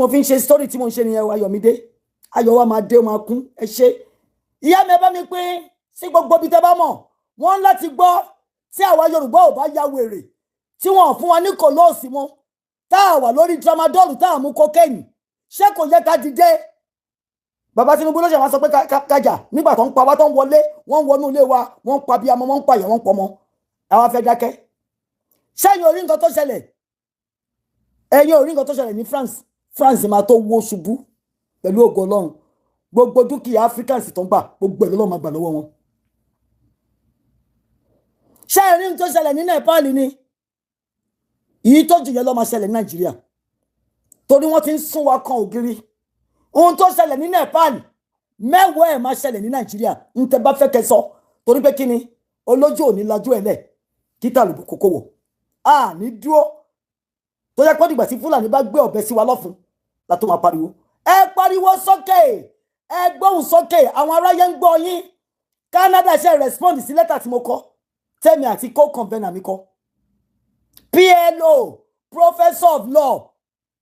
fi ń ṣe story tí mo ń ṣe nìyẹn o, Ayọ̀mídé. Ayọ̀ wa máa dé, ó máa kún. Ẹ ṣé, ìyá mi. Ẹ bá mi pín sí gbogbo ibi tẹ́ bá mọ̀ wọ́n láti gbọ́. Tí àwa Yorùbá ò bá ya wèrè, tí wọ́n fún wa ní kòlóòsì mọ́, tá a wà lórí tramadol, tá a mú cocaine, ṣé kò yẹ ká dìde? Bàbá Tinubu ló ṣe wá sọ pé kájà nígbà tó ń pa wá, tó ń wọlé, wọ́n ń wọnú ilé wa, wọ́n ń pa bí amọ, wọ́n ń pa ìyá, wọ́n ń pọmọ. Àwa fẹ́ dákẹ́? Sẹ́yìn orí nǹkan tó ṣẹlẹ̀, ẹ̀yin orí nǹkan tó ṣẹlẹ̀ ní France. France máa tó wó ṣubú pẹ̀lú ògo Ọlọ́run. Gbogbo dúkìá Africans tó ń gbà, gbogbo ẹ̀ lọ́lọ́run máa gbà lọ́wọ́ wọn. Ṣé ẹ̀rí nǹkan tó ṣẹlẹ̀ ní Nepal ni? Èyí tó jù yẹn ló máa ṣẹlẹ̀ ní Nàìjíríà, torí wọ́n ti ń sún wa kan ògiri. Ohun tó ṣẹlẹ̀ ní Nepal, mẹ́wàá ẹ̀ máa ṣẹlẹ̀ ní Nàìjíríà. Ń tẹ́ bá fẹ́ kẹ́ sọ, torí pé kí ni? Olójú òní lajú ẹ̀ lẹ̀ kí tàlùbù kókó wọ̀ a ní dúró. Tó yẹ kó dìgbà tí Fúlàní bá gbé ọ̀bẹ sí wa lọ́fun la tó máa pariwo. Ẹ pariwo sókè, ẹ gbóhùn sókè, àwọn aráyé ń gbọ́ yín. Canada ṣe respond sí lẹ́tà tí mo kọ, tẹ́mi àti co-convener mi kọ. PLO, professor of law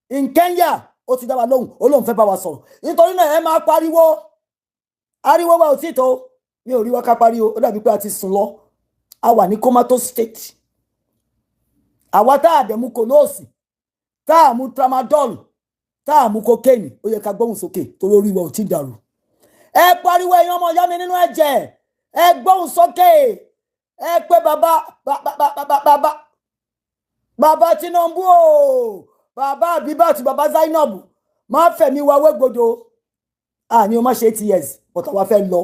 in Kenya, ó ti dá wa lóhùn, ó lóun fẹ́ bá wa sọ̀rọ̀. Nítorí náà, ẹ máa pariwo. Ariwo wa ò tí tó, mi ò rí wa ká pariwo. Ó dàbí pé a ti sùn lọ, a wà ní comatose state. Àwa tá a dẹ̀ mú kòlóòsì, tá a mú tramadol, tá a mú cocaine, ó yẹ ká gbóhùn sókè, torí orí wa ò tí dàrú. Ẹ pariwo, ẹ̀yin ọmọ ìyá mi nínú ẹ̀jẹ̀, ẹ gbóhùn sókè. Ẹ pé bàbá bàbá bàbá bàbá Tinubu o, bàbá Abibat, bàbá Zainab, má fẹ̀mí wa wégbodò. Àní o má ṣe 8 years, but àwa fẹ́ lọ.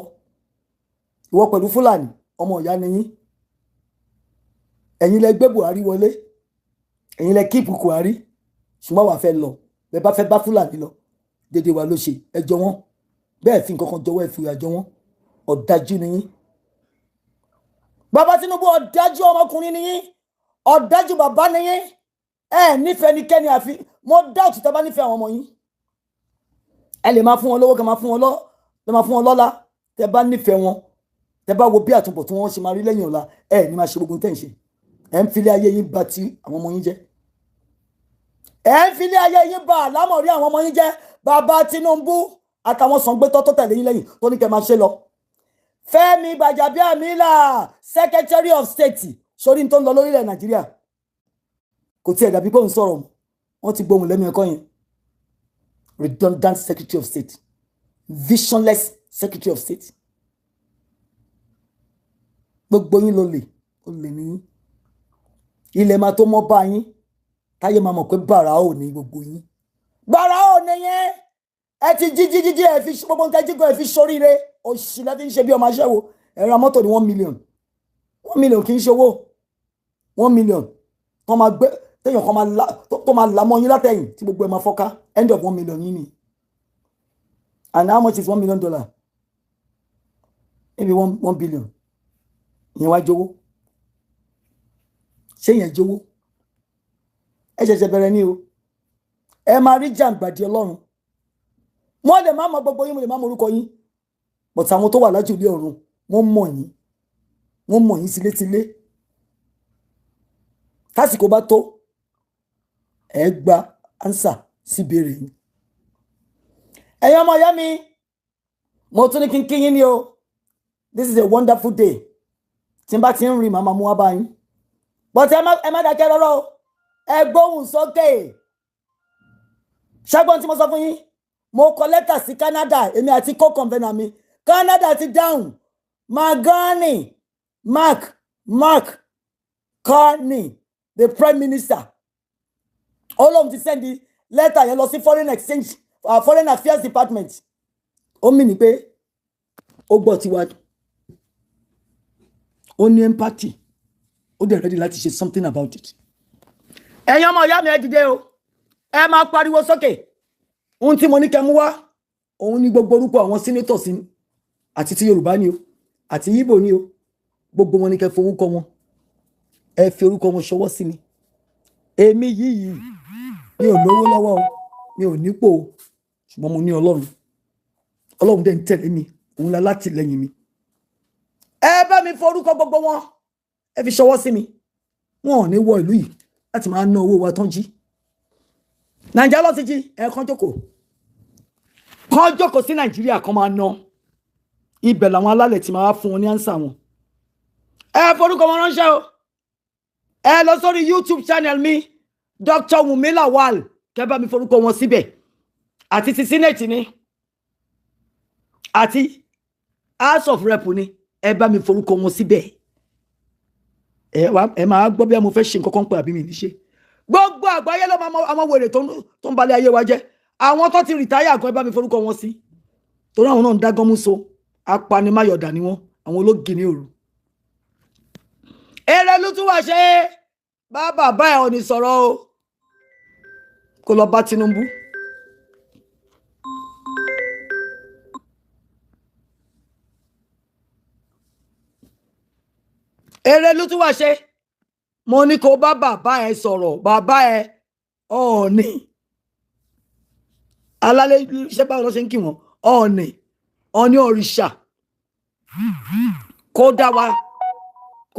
Ìwọ pẹ̀lú Fúlàní, ọmọ ìyá ni yín. Ẹ̀yin lẹ gbé Buhari wọlé, ẹ̀yin lẹ keep Buhari, ṣùgbọ́n àwa fẹ́ lọ. Bẹ́ẹ̀ bá fẹ́ bá Fúlàní lọ, dédé wa ló ṣe. Ẹ jọ wọ́n bẹ́ẹ̀, fi nǹkan kan jọwọ́, ẹ fi ìyà jọ wọ́n. Ọ̀dájú ni yín, bàbá Tinubu. Ọ̀dájú ọmọkùnrin ni yín, ọ̀dájú bàbá ni yín. Ẹ nífẹ̀ẹ́ nikẹ́ni, àfi mo doubt tẹ́ bá nífẹ̀ẹ́ àwọn ọmọ yín. Ẹ lè máa fún wọn lówó, kẹ́ máa fún wọn lọ́, tẹ́ máa fún wọn lọ́lá. Tẹ́ bá nífẹ̀ẹ́ wọn, tẹ́ bá wo bí àtúbọ̀ tí wọ́n ṣe máa rí lẹ́yìn ọ̀la, ẹ ní máa ṣe gbogbo tẹ́ ń ṣe. Ẹ ń filé ayé yín bà ti àwọn ọmọ yín jẹ́. Ẹ ń filé ayé yín bà àlámọ̀rí àwọn ọmọ yín jẹ́. Bàbá Tinubu àtàwọn sàngbétọ́ tó tẹ̀lé yín lẹ́yìn tó ní kẹ́ máa ṣe lọ. Fẹ́mi Gbàjàbíàmílà, Secretary of State, sórí tó ń lọ lórílẹ̀ Nàìjíríà, kò tiẹ̀ dàbí pé òun sọ̀rọ̀. Wọ́n ti gbóhùn lẹ́nu ẹ̀kọ́ yẹn. Redundant Secretary of State, visionless Secretary of State. Gbogbo yín ló lè ó lè ní yín. Ilẹ̀ máa tó mọ́ bá yín, táyé máa mọ̀ pé bàrà ò ní gbogbo yín, bàrà ò ní yẹn. Ẹ ti jí jí jí jí, ẹ fi gbogbo nǹkan jíjọ, ẹ fi ṣoríire. Òṣì lẹ́ fi ń ṣe bí ọmọ aṣẹ́wó. Ẹ ra mọ́tò ní 1 million. 1 million kì í ṣe owó. 1 million tó máa gbé téèyàn kan máa la tó máa là mọ́ yín látẹ̀yìn tí gbogbo ẹ̀ máa fọ́ká. End of 1 million yín ni. And how much is $1 million? Maybe 1 billion. Ìyẹn wá jówó? Ṣé yẹn jówó? Ẹ ṣẹ̀ṣẹ̀ bẹ̀rẹ̀ ní o. Ẹ máa rí jàǹgbàdì Ọlọ́run. Wọ́n lè má mọ gbogbo yín, mo lè má mọ orúkọ yín, but àwọn tó wà lájú ilé ọ̀run, wọ́n mọ̀ yín, wọ́n mọ̀ yín sílétilé. Tásìkò bá tó, ẹ gba answer sí ìbéèrè yín. Ẹ̀yin ọmọ ìyá mi, mo tún ní kí n kí yín ní o. This is a wonderful day. Tí n bá ti ń rìn, màmá mú wá bá yín, but ẹ má dákẹ́ rọ́rọ́ o. Ẹ gbóhùn sókè. Ṣẹ́gbọ́n tí mo sọ fún yín, mo kọ lẹ́tà sí Canada, èmi àti co-convener mi. Canada ti dáhùn. Magani Mark Carney, the Prime Minister, ó lóun ti send lẹ́tà yẹn lọ sí foreign exchange, Foreign Affairs Department. Ó mì ní pé ó gbọ́ tiwa, ó ní empathy, ó dẹ̀ ready láti ṣe something about it. Ẹ̀yin ọmọ ìyá mi, ẹ dìde o, ẹ máa pariwo sókè. Ohun tí mo ní kẹ́ mú wá, òun ní gbogbo orúkọ àwọn senators ni, àti ti Yorùbá ni o, àti Ìgbò ni o, gbogbo wọn ní kẹ́ forúkọ wọn. Ẹ fi orúkọ wọn ṣọwọ́ sí mi. Èmi yìí, mi ò lówó lọ́wọ́ o, mi ò nípò o, ṣùgbọ́n mo ní Ọlọ́run. Ọlọ́run dẹ̀ ń tẹ̀lé mi, òun la látìlẹ́yìn mi. Ẹ bá mi forúkọ gbogbo wọn, ẹ fi ṣọwọ́ sí mi. Wọn ò ní wọ ìlú yìí láti máa ná owó wa tán jí. Nàìjíríà lọ ti jí. Ẹ kàn jókòó sí Nàìjíríà, kan máa ná. Ibẹ̀ làwọn alálẹ̀ ti máa fún wọn ní answer wọn. Ẹ forúkọ wọn ránṣẹ́ o. Ẹ lọ sórí YouTube channel mi, Dr. Wunmi Lawal, kẹ́ bá mi forúkọ wọn síbẹ̀, àti ti Senate ni, àti House of Rep ni. Ẹ bá mi forúkọ wọn síbẹ̀. Ẹ wá, ẹ máa gbọ́ bí mo fẹ́ ṣe nǹkan kan pé àbí mi ní ṣe. Gbogbo àgbáyé ló máa mọ àwọn wèrè tó ń balẹ̀ ayé wa jẹ́. Àwọn tó ti retire gan, ẹ bá mi forúkọ wọn sí, torí àwọn náà ń dá gánmú so. Apanimáyọ̀dà ni wọ́n, àwọn ológìní òru. Eré ló tún wà ṣe bá bàbá ẹ̀ ò ní sọ̀rọ̀ o, kó lọ bá Tinubu. Eré ló tún wà ṣe. Mo ní kó bá bàbá ẹ sọ̀rọ̀, bàbá ẹ Ọọ̀ni alálẹ̀. Iṣẹ́ báwo ló ṣe ń kí wọn? Ọọ̀ni, Ọọ̀ni òrìṣà, kó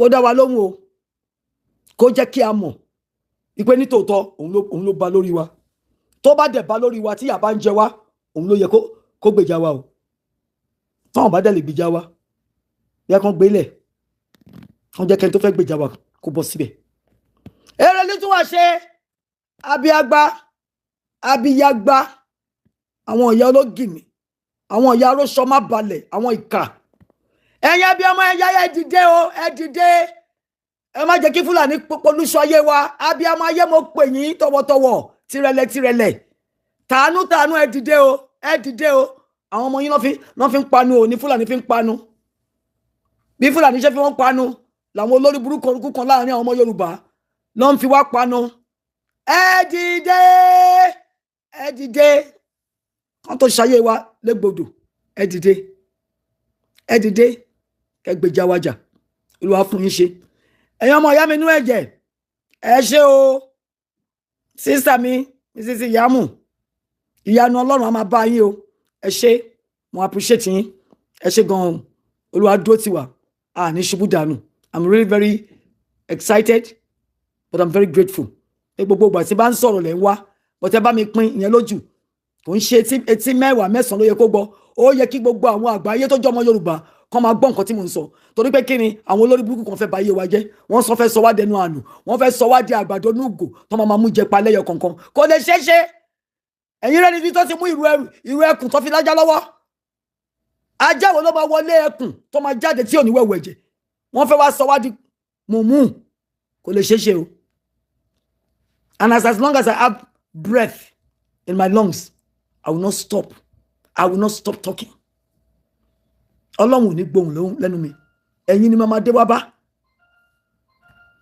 dá wa lóhùn o, kó jẹ́ kí a mọ̀ ìpè nítòótọ́ òun ló ba lórí wa. Tó bá dẹ̀ ba lórí wa, tí ìyà bá ń jẹ wá, òun ló yẹ kó gbèjà wa o. Táwọn bá dẹ̀ lè gbèjà wa, bí a kàn gbélẹ̀, wọ́n jẹ́ kẹ́ni tó fẹ́ gbèjà wa kó bọ́ síbẹ̀. Eré ní tún wá ṣe abiyagba abiyagba, àwọn ìyá ológìní, àwọn ìyá arósọ má balẹ̀, àwọn ìkà. Ẹ̀yin abiyamọ, ẹ̀yà, ẹ dìde o, ẹ dìde. Ẹ má jẹ́ kí Fúlàní polúṣọ ayé wa. Abiyamọ ayé, mo pè yín tọwọ́tọwọ́, tirẹ̀lẹ̀ tirẹ̀lẹ̀, tàánú tàánú, ẹ dìde o, ẹ dìde o. Àwọn ọmọ yín lọ́ fi ń panu o, ní Fúlàní fi ń panu. Bí Fúlàní ṣe fi wọ́n panu làwọn olórí burúkú orúkú kan láàrin àwọn ọmọ Yorùbá ló ń fi wá panu. Ẹ dìde, ẹ dìde, kán tó ṣayé wa légbodò. Ẹ dìde. Ẹ dìde kẹ́ gbèjà wájà. Olúwa fún yín ṣe. Ẹ̀yin ọmọ ìyá mi inú ẹ̀jẹ̀, ẹ ṣé o. Sister mi, Mrs Iyamu, ìyanu Ọlọ́run á máa bá yín o. Ẹ ṣé, mo appreciate yín, ẹ ṣé gan-an. Olúwa dúró tì wá, a ní ṣubú dànù. I'm really very excited, but I'm very grateful pé gbogbo ìgbà tí bá ń sọ̀rọ̀ lẹ́ ń wá, but ẹ bá mi pín ìyẹn lójú. Kò ń ṣe etí mẹ́wàá mẹ́sàn-án ló yẹ kó gbọ́. Ó yẹ kí gbogbo àwọn àgbáyé tó jẹ́ ọmọ Yorùbá kọ́ máa gbọ́ nǹkan tí mò ń sọ, torí pé kí ni? Àwọn olórí burúkú kan fẹ́ bà ayé wa jẹ́. Wọ́n sọ fẹ́ sọ wá dẹnu àánú, wọ́n fẹ́ sọ wá di àgbàdo núgò tó máa mú jẹ palẹ́yọ kọ̀ọ̀kan. Kò lè ṣeé ṣe. Ẹ̀yin rẹ̀ níbi tó ti mú ìrù ẹrù, ìrù ẹkùn tó fi lájá lọ́wọ́. Ajá wo ló máa wọlé ẹkùn tó máa jáde tí ò ní wẹ̀wẹ̀ ẹ̀jẹ̀? Wọ́n fẹ́ wá sọ wá di mùmú. Kò lè ṣeé ṣe o. And as long as I have breath in my lungs, I will not stop. I will not stop talking. Ọlọ́run ò ní gbóhùn lẹ́nu mi. Ẹ̀yin ni màmá dé wá bá,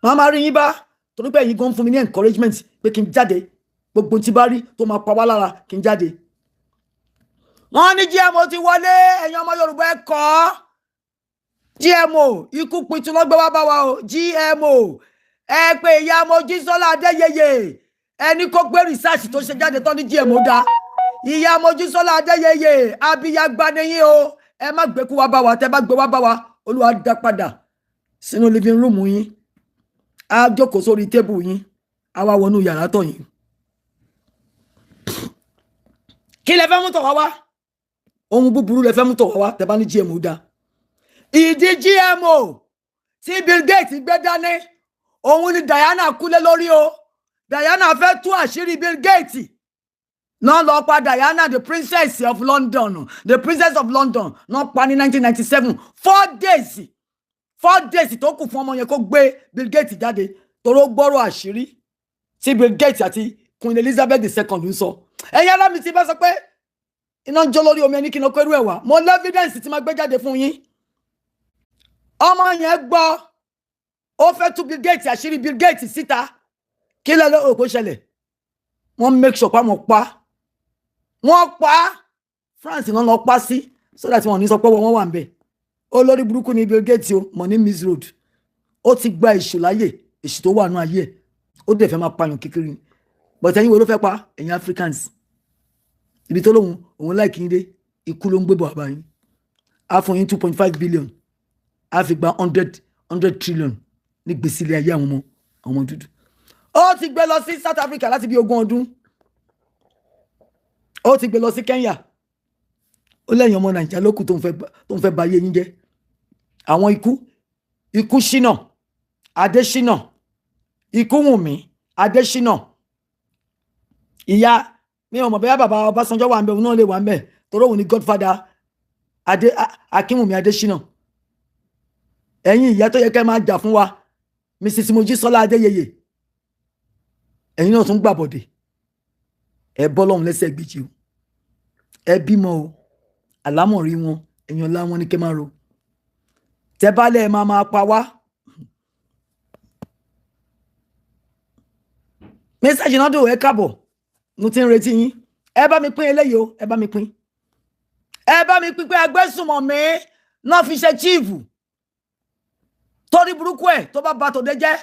màá máa rí yín bá, torí pé ẹ̀yin gan fún mi ní encouragement pé kí n jáde. Gbogbo tí bá rí tó máa pa wá lára, kí n jáde. Wọ́n ní GMO ti wọlé. Ẹ̀yin ọmọ Yorùbá, ẹ kọ́ GMO, ikú pitú lọ́gbẹ́ wá bá wa o. GMO, ẹ pé ìyá Mojísọ́lá Adéyẹyẹ, ẹni kó gbé research tó ṣe jáde tán ní GMO dá. Ìyá Mojísọ́lá Adéyẹyẹ, abiyagba nìyí o. Ẹ má gbé kú wá bá wa. Tẹ bá gbé wá bá wa, Olúwa dá padà sínú living room yín, á jókòó sórí table yín, á wá wọnú yàrá tọ̀ yín. Kí lẹ fẹ́ mú tọ̀ wá wá? Ohun búburú lẹ fẹ́ mú tọ̀ wá wá tẹ bá ní GMO dá. Ìdí GMO tí Bill Gates gbé dání, òun ni Diana kúlé lórí o. Diana fẹ́ tú àṣírí Bill Gates náà lọ pa Diana, the princess of London. The princess of London náà pa ní 1997. 4 days, 4 days tó kù fún ọmọ yẹn kó gbé Bill Gates jáde, toró gbọ́rọ̀ àṣírí tí Bill Gates àti Queen Elizabeth II ń sọ. Ẹ̀yin ará mi, ti bá sọ pé iná ń jó lórí omi, ẹni kí n lọ kó irú ẹ̀ wá, mo ní evidence tí máa gbé jáde fún yín. Ọmọ yẹn gbọ́, ó fẹ́ tú Bill Gates, àṣírí Bill Gates síta. Kí lẹ́ ló kó ṣẹlẹ̀? Wọ́n make sure pa wọ́n pa, wọ́n pa. France náà lọ pa sí, so that wọ́n ní sọ pé wọ́n wà ń bẹ̀. Olórí burúkú ni Bill Gates o. Money miss road. Ó ti gba èṣù láyè, èṣù tó wà nù ayé ẹ̀, ó dẹ̀ fẹ́ máa pààyàn kékeré ni. But ẹ̀yin wo ló fẹ́ pa? Ẹ̀yin Africans, ibi tó lóun òun láìkí yín dé, ikú ló ń gbé bọ̀ àbá yín. Á fún yín 2.5 billion, á fi gba hundred hundred trillion ní gbèsè ilé ayé àwọn ọmọ dúdú. Ó ti gbé lọ sí South Africa láti bí 20 ọdún, ó ti gbé lọ sí Kenya. Ó lẹ́yìn ọmọ Nàìjíríà lókù tó ń fẹ́ ba ayé yín jẹ́. Àwọn ikú, ikú ṣínà Adésínà, ikú Wùnmí Adésínà. Ìyá mi ò mọ̀ bẹ́ẹ̀, bàbá Ọbásanjọ́ wà ń bẹ̀, òun náà lè wà ń bẹ̀, torí òun ni godfather adé Akínwùmí Adésínà. Ẹ̀yin ìyá tó yẹ kẹ́ máa jà fún wa, Mrs Mojísọ́lá Adéyẹyẹ, ẹ̀yin náà tún gbàbọ̀dẹ̀. Ẹ bọ́ lọ́hùn lẹ́sẹ̀ gbèjì o. Ẹ bímọ o, àlámọ̀rí wọn, ẹ̀yàn ọlá wọn ní kẹ́ máa ro. Tẹ́ bá lẹ̀ máa máa pa wá. Mr. Jinadu, ẹ káàbọ̀, mo ti ń retí yín. Ẹ bá mi pín eléyìí o, ẹ bá mi pín, ẹ bá mi pín pé agbésùnmọ̀mí náà fi ṣe chief. Torí burúkú ẹ̀, tó bá ba tòde jẹ́,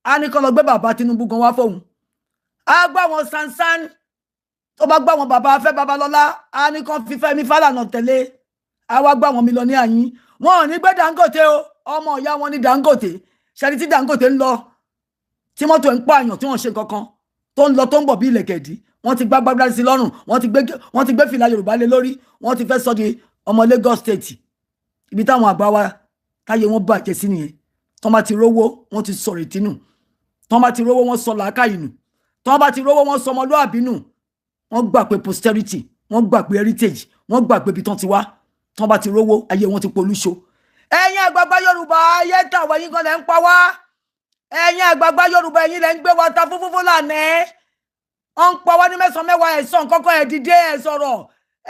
á ní kán lọ gbé bàbá Tinubu gan wá fóun. Á gbá wọn sansan. Tó bá gbá wọn bàbá Afẹ́ Babalọ́lá, á ní kán fi Fẹ́mi Fálànà tẹ̀lé. Á wá gbá wọn mílíọ̀nù yín. Wọn ò ní gbé Dangote o. Ọmọ ìyá wọn ní Dangote. Ṣẹ́ni tí Dangote ń lọ, tí mọ́tò ń pààyàn, tí wọ́n ṣe kankan, tó ń lọ tó ń bọ̀ bí ilẹ̀kẹ̀dí, wọ́n ti gbá gbágbá sí lọ́rùn, wọ́n ti gbé fìlà Yorùbá lé lórí, wọ́n ti fẹ́ sọ di ọmọ Lagos State. Ibi táwọn àgbà wa táyé wọn bàjẹ́ sí nìyẹn. Tọ́ bá ti rówó, wọ́n ti sọ̀rọ̀ ìtínú. Tọ́ bá ti rówó, wọ́n sọ làákàyè nù. Tọ́ bá ti rówó, wọ́n sọ ọmọlúàbí nù. Wọ́n gbà pé posterity, wọ́n gbà pé heritage, wọ́n gbà pé ibi tán ti wá. Tọ́ bá ti rówó, ayé wọn ti polúṣo. Ẹ̀yin àgbààgbà Yorùbá, ayé tàwọn ẹ̀yin kan lẹ́ ń pa wá. Ẹ̀yin àgbààgbà Yorùbá, ẹ̀yin lẹ́ ń gbé wa ta fún Fúlàní. Wọ́n ń pa wá ní mẹ́sàn-án mẹ́wàá. Ẹ̀ sọ nǹkan kan, ẹ̀ dìde, ẹ̀ sọ̀rọ̀,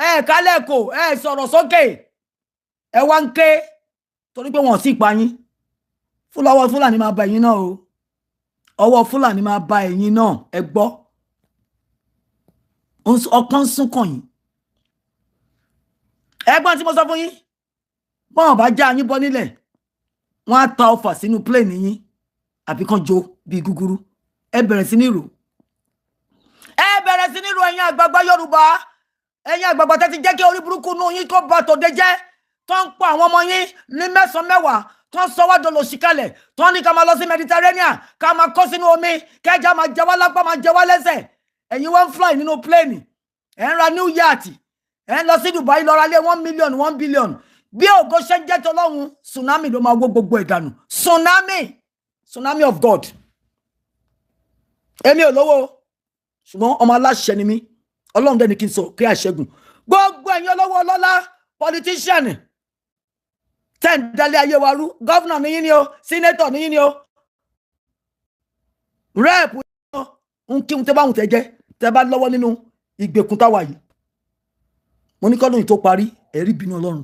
ẹ̀ kálẹ̀ kò, ẹ̀ sọ̀rọ̀ sókè. Ẹ̀ wá ń ké torí pé wọ́n sì pa yín. Fúlọ́wọ́ Fúlàní máa ba ẹ̀yin náà o. Ọwọ́ Fúlàní máa ba ẹ̀yin náà. Ẹ gbọ́, ọpọ́n ń sún kàn yín. Ẹ̀gbọ́n tí mo sọ fún yín, Bọ́n bá já yín bọ́ nílẹ̀, wọ́n á ta ọfà sínú plane yín àbí kan jó bíi gúgúrú. Ẹ bẹ̀rẹ̀ sí ní rò, ẹ bẹ̀rẹ̀ sí ní rò. Ẹ̀yin àgbààgbà Yorùbá, ẹ̀yin àgbààgbà tẹ́ ti jẹ́ kí orí burúkú nù yín kó ba tòde jẹ́, tó ń pa àwọn ọmọ yín ní mẹ́sàn-án mẹ́wàá, tó ń sọ wá dolo síkalẹ̀, tó ń ní ká máa lọ sí Mediterranean, ká máa kó sínú omi, kẹja máa jẹ wá lápá, máa jẹ wá lẹ́sẹ̀. Ẹ̀yin wọ́n ń fly nínú plane, ẹ̀ ń ra new yacht, ẹ̀ ń lọ sí Dubai lọ ra lé 1 million, 1 billion. Bí ògo ṣe ń jẹ́ tọlọ́run, tsunami ló máa wó gbogbo ẹ̀ dànù. Tsunami, tsunami of God. Èmi ò lówó, ṣùgbọ́n ọmọ aláṣẹ ni mí. Ọlọ́run dẹ́ni kí n sọ kí àṣẹgùn gbogbo ẹ̀yin olówó, ọlọ́lá, politician tẹ́ ń dalẹ̀ ayé wa rú. Governor níyìn ni o, senator níyìn ni o, rep ń kí n tẹ́ bá wùn tẹ́ jẹ́, tẹ́ bá lọ́wọ́ nínú ìgbèkùn táwa yìí. Mo ní kọ́dún yìí tó parí, ẹ̀rí bínú Ọlọ́run.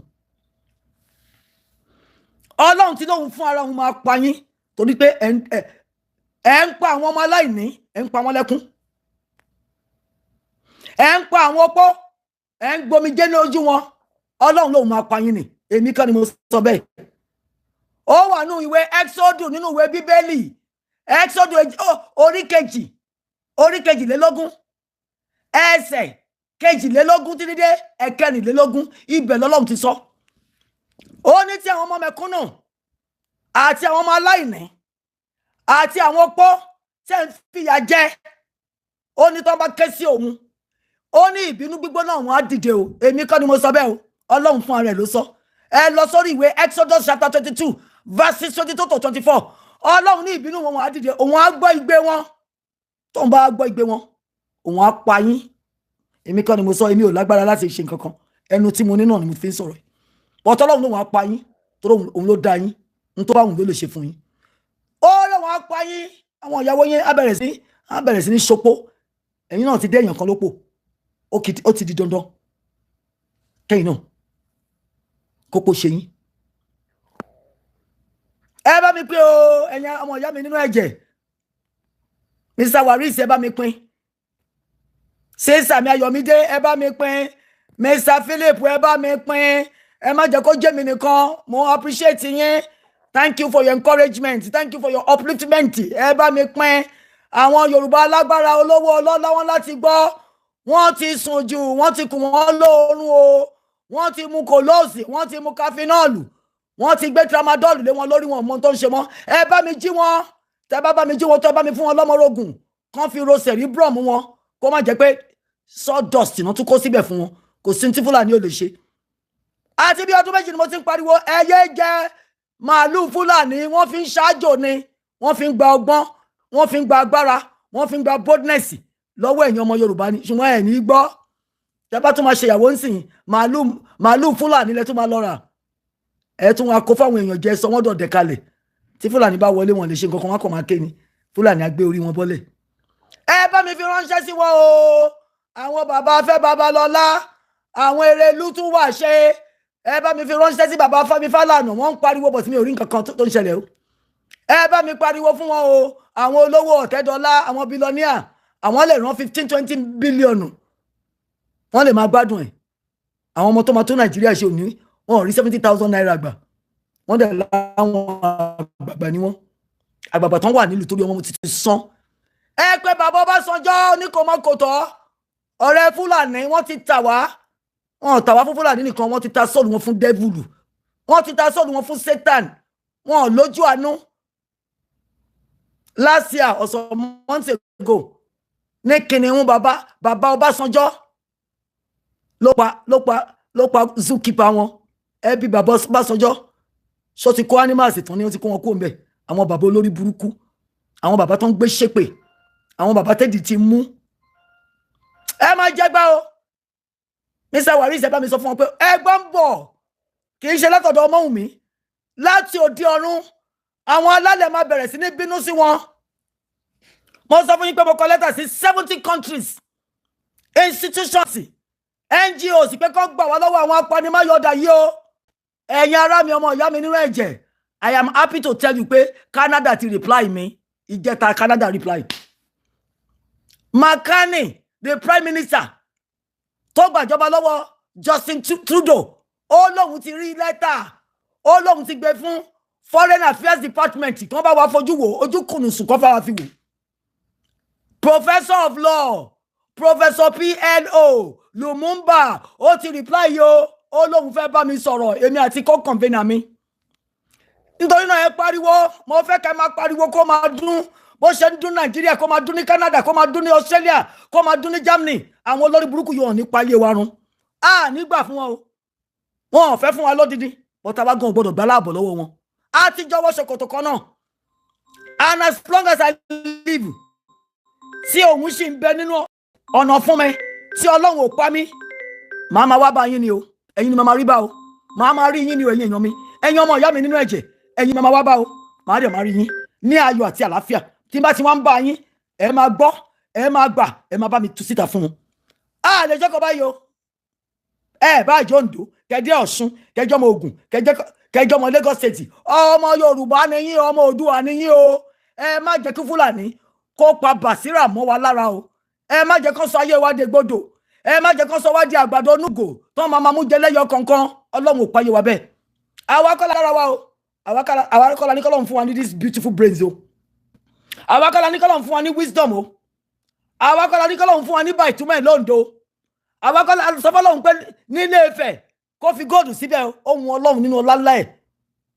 Ọlọ́run tí lóun fún ara òun máa pa yín, torí pé ẹ̀ ń pa àwọn ọmọ aláìní, ẹ̀ ń pa wọ́n lẹ́kún, ẹ̀ ń pa àwọn opó, ẹ̀ ń gbomijé ní ojú wọn. Ọlọ́run lòun máa pa yín ni, èmi kọ́ ni mo sọ bẹ́ẹ̀. Ó wà nínú ìwé Exodus, nínú ìwé Bíbélì, Exodus orí kejì, orí 22, ẹsẹ̀ 22 títí dé 24. Ibẹ̀ lọ́lọ́run ti sọ. Ó ní tí àwọn ọmọ mẹ̀kúnnù àti àwọn ọmọ aláìní àti àwọn opó tẹ́ ń fìyà jẹ, ó ní tó bá ké sí òun, ó ní ìbínú gbígbóná òun á dìde o. Èmi kọ́ ni mo sọ bẹ́ẹ̀ o, Ọlọ́run fún ara ẹ̀ ló sọ. Ẹ lọ sórí ìwé Exodus chapter 22, verses 22 to 24. Ọlọ́run ní ìbínú wọn á dìde, òun á gbọ́ igbe wọn. Tóun bá gbọ́ igbe wọn, òun á pa yín. Èmi kọ́ ni mo sọ, èmi ò lágbára láti ṣe nǹkan kan. Ẹnu tí mo ní náà ni mo fi ń sọ̀rọ̀. Bọ́tọ́ Ọlọ́run lòun á pa yín, torí òun ló dá yín, n tó bá òun ló lè ṣe fún yín. Ó lóun á pa yín. Àwọn ìyàwó yín á bẹ̀rẹ̀ sí ní ṣopó. Ẹ̀yin náà ti dé èèyàn kan lópò, ó ti di dandan kẹ́yìn náà kókó ṣe yín. Ẹ bá mi pín o, ẹ̀yin ọmọ ìyá mi nínú ẹ̀jẹ̀. Mr Waris, ẹ bá mi pín. Sísàmì Ayọ̀mídé, ẹ bá mi pín. Mr Philip, ẹ bá mi pín. Ẹ má jẹ́ kó jẹ́ mi nìkan. Mo appreciate yín. Thank you for your encouragement, thank you for your upliftment. Ẹ bá mi pín. Àwọn Yorùbá alágbára, olówó, ọlọ́lá, wọn láti gbọ́. Wọ́n ti sùn jù, wọ́n ti kùn wọ́n lóorun o. Wọ́n ti mu kòlóòsì, wọ́n ti mu cafenol, wọ́n ti gbé tramadol lé wọn lórí. Wọn mọ tó ń ṣe mọ́. Ẹ bá mi jí wọn. Tẹ bá bá mi jí wọn, tó bá mi fún wọn lọ́mọrogùn kán fi ro cerebrum wọn, kó má jẹ́ pé sawdust náà tún kó síbẹ̀ fún wọn. Kò sí tí Fúlàní ò lè ṣe. Àti bí ọdún 2 ni mo ti ń pariwo, ẹ yé jẹ màálù Fúlàní. Wọ́n fi ń ṣáájò ni, wọ́n fi ń gba ọgbọ́n, wọ́n fi ń gba agbára, wọ́n fi ń gba boldness lọ́wọ́ ẹ̀yin ọmọ Yorùbá ni. Ṣùgbọ́n ẹ̀ ní gbọ́. Tẹ́ bá tún máa ṣe ìyàwó ńsìn, màálù, màálù Fúlàní lẹ tún máa lọ rà. Ẹ tún wá kó fáwọn èèyàn jẹ, sọ wọ́n dọ̀dẹ̀ kalẹ̀. Tí Fúlàní bá wọlé, wọn lè ṣe nǹkan kan, wọn kàn máa ké ni. Fúlàní á gbé orí wọn bọ́lẹ̀. Ẹ bá mi fi ránṣẹ́ sí wọn o. Àwọn bàbá Afẹ́ Babalọ́lá, àwọn Erelú tún wà ṣe. Ẹ bá mi fi ránṣẹ́ sí bàbá Fẹ́mi Fálànà. Wọ́n ń pariwo bọ̀ sí mi ò rí nǹkan kan tó ń ṣẹlẹ̀ o. Ẹ bá mi pariwo fún wọn o. Àwọn olówó ọ̀tẹ́dọ́lá, àwọn billionaire, àwọn lè rán 15, 20 billion, wọ́n lè máa gbádùn ẹ̀. Àwọn ọmọ tó máa tó Nàìjíríà ṣe òní, wọn ò rí ₦70,000 gbà. Wọ́n dẹ̀ láwọn àgbààgbà ni wọ́n, àgbààgbà tán wà nílùú torí ọmọ ti sán. Ẹ pé bàbá Ọbásanjọ́ oníkòmọ́kòtọ́ ọ̀rẹ́ Fúlàní. Wọ́n ti tà wá. Wọn ò tà wá fún Fúlàní nìkan, wọ́n ti ta soul wọn fún devil, wọ́n ti ta soul wọn fún Satan. Wọn ò lójú àánú. Last year or some months ago ní kìnìún, bàbá Ọbásanjọ́ ló pa zookeeper wọn. Ẹbí bàbá Ọbásanjọ́ ṣó ti kó animals tán ni, ó ti kó wọn kó ń bẹ. Àwọn bàbá olórí burúkú, àwọn bàbá tó ń gbé ṣépè, àwọn bàbá tẹ́dì ti mú. Ẹ máa jẹgbá o. Mr Waris, ẹ bá mi sọ fún wọn pé ẹgbọ́n ń bọ̀, kì í ṣe látọ̀dọ̀ Ọmọ́wùnmí, láti òde ọ̀run. Àwọn alálẹ̀ máa bẹ̀rẹ̀ sí ní bínú sí wọn. Mo sọ fún yín pé mo kọ lẹ́tà sí 70 countries, institutions, NGOs, pé kó gbà wá lọ́wọ́ àwọn apanimáyọ̀dà yìí o. Ẹ̀yin ará mi, ọmọ ìyá mi nínú ẹ̀jẹ̀, I am happy to tell you pé Canada ti reply mi. Ìjẹta Canada reply. McCartney, the prime minister tó gbàjọba lọ́wọ́ Justin Trudeau, ó lóun ti rí lẹ́tà. Ó lóun ti gbé fún Foreign Affairs Department kí wọ́n bá wa fojú wò, ojú kùnùsùn kọ́ fáwa fi wò. Professor of law, Professor PLO Lumumba, ó ti reply yo. Ó lóun fẹ́ bá mi sọ̀rọ̀, èmi àti co-convener mi. Nítorí náà, ẹ pariwo. Mo fẹ́ kẹ́ máa pariwo, kó máa dún bó ṣe ń dún Nàìjíríà, kó máa dún ní Canada, kó máa dún ní Australia, kó máa dún ní Germany. Àwọn olórí burúkú yóò ní payé wa run. A nígbà fún wọn o. Wọn ò fẹ́ fún wa lódìdí, bọ́tà wa gan gbọ́dọ̀ gbá láàbọ̀ lọ́wọ́ wọn. A ti jọwọ́ ṣòkòtò kan náà. And as long as I live, tí òun sì ń bẹ nínú ọ̀nà fún mi, tí Ọlọ́run ò pa mí, màá máa wá bá yín ni o. Ẹ̀yin ni màá máa rí bá o. Màá máa rí yín ni o. Ẹ̀yin èèyàn mi, ẹ̀yin ọmọ ìyá mi nínú ẹ̀jẹ̀, ẹ̀yin màá máa wá bá o. Màá dẹ̀ máa rí yín ní ayọ̀ àti àlàáfíà. Tí n bá ti wá ń bá yín, ẹ máa gbọ́, ẹ máa gbà, ẹ máa bá mi tú síta fún wọn. A lè jọ́kọ̀ báyìí o. Ẹ bá jọ Oǹdó, kẹjẹ Ọ̀ṣun, kẹjọ ọmọ Ògùn, kẹjọ ọmọ Lagos State, ọmọ Yorùbá ni yín, ọmọ Oòduà ni yín o. Ẹ má jẹ́ kí Fúlàní kó pa bàsírà mọ́ wa lára o. Ẹ má jẹ́ kó sọ ayé wa de gbọdọ̀. Ẹ má jẹ́ kó sọ wá di àgbàdo onúgò tó máa mú jẹ lẹ́yọ kọ̀ọ̀kan. Ọlọ́run ò payé wa bẹ́ẹ̀. Àwa kọ́ lára wa o. Àwa kọ́ la ní kọ́lọ́run fún wa ní this beautiful brains o. Àwa kọ́ la ní kọ́lọ́run fún wa ní wisdom o. Àwa kọ́ la ní kọ́lọ́run fún wa ní bàìtúmẹ̀ lóńdó. Àwa kọ́ la sọ fọlọ́run pé nílé Ifẹ̀ kó fi góòdù síbẹ̀. Ohun Ọlọ́run nínú ọlá ńlá ẹ̀,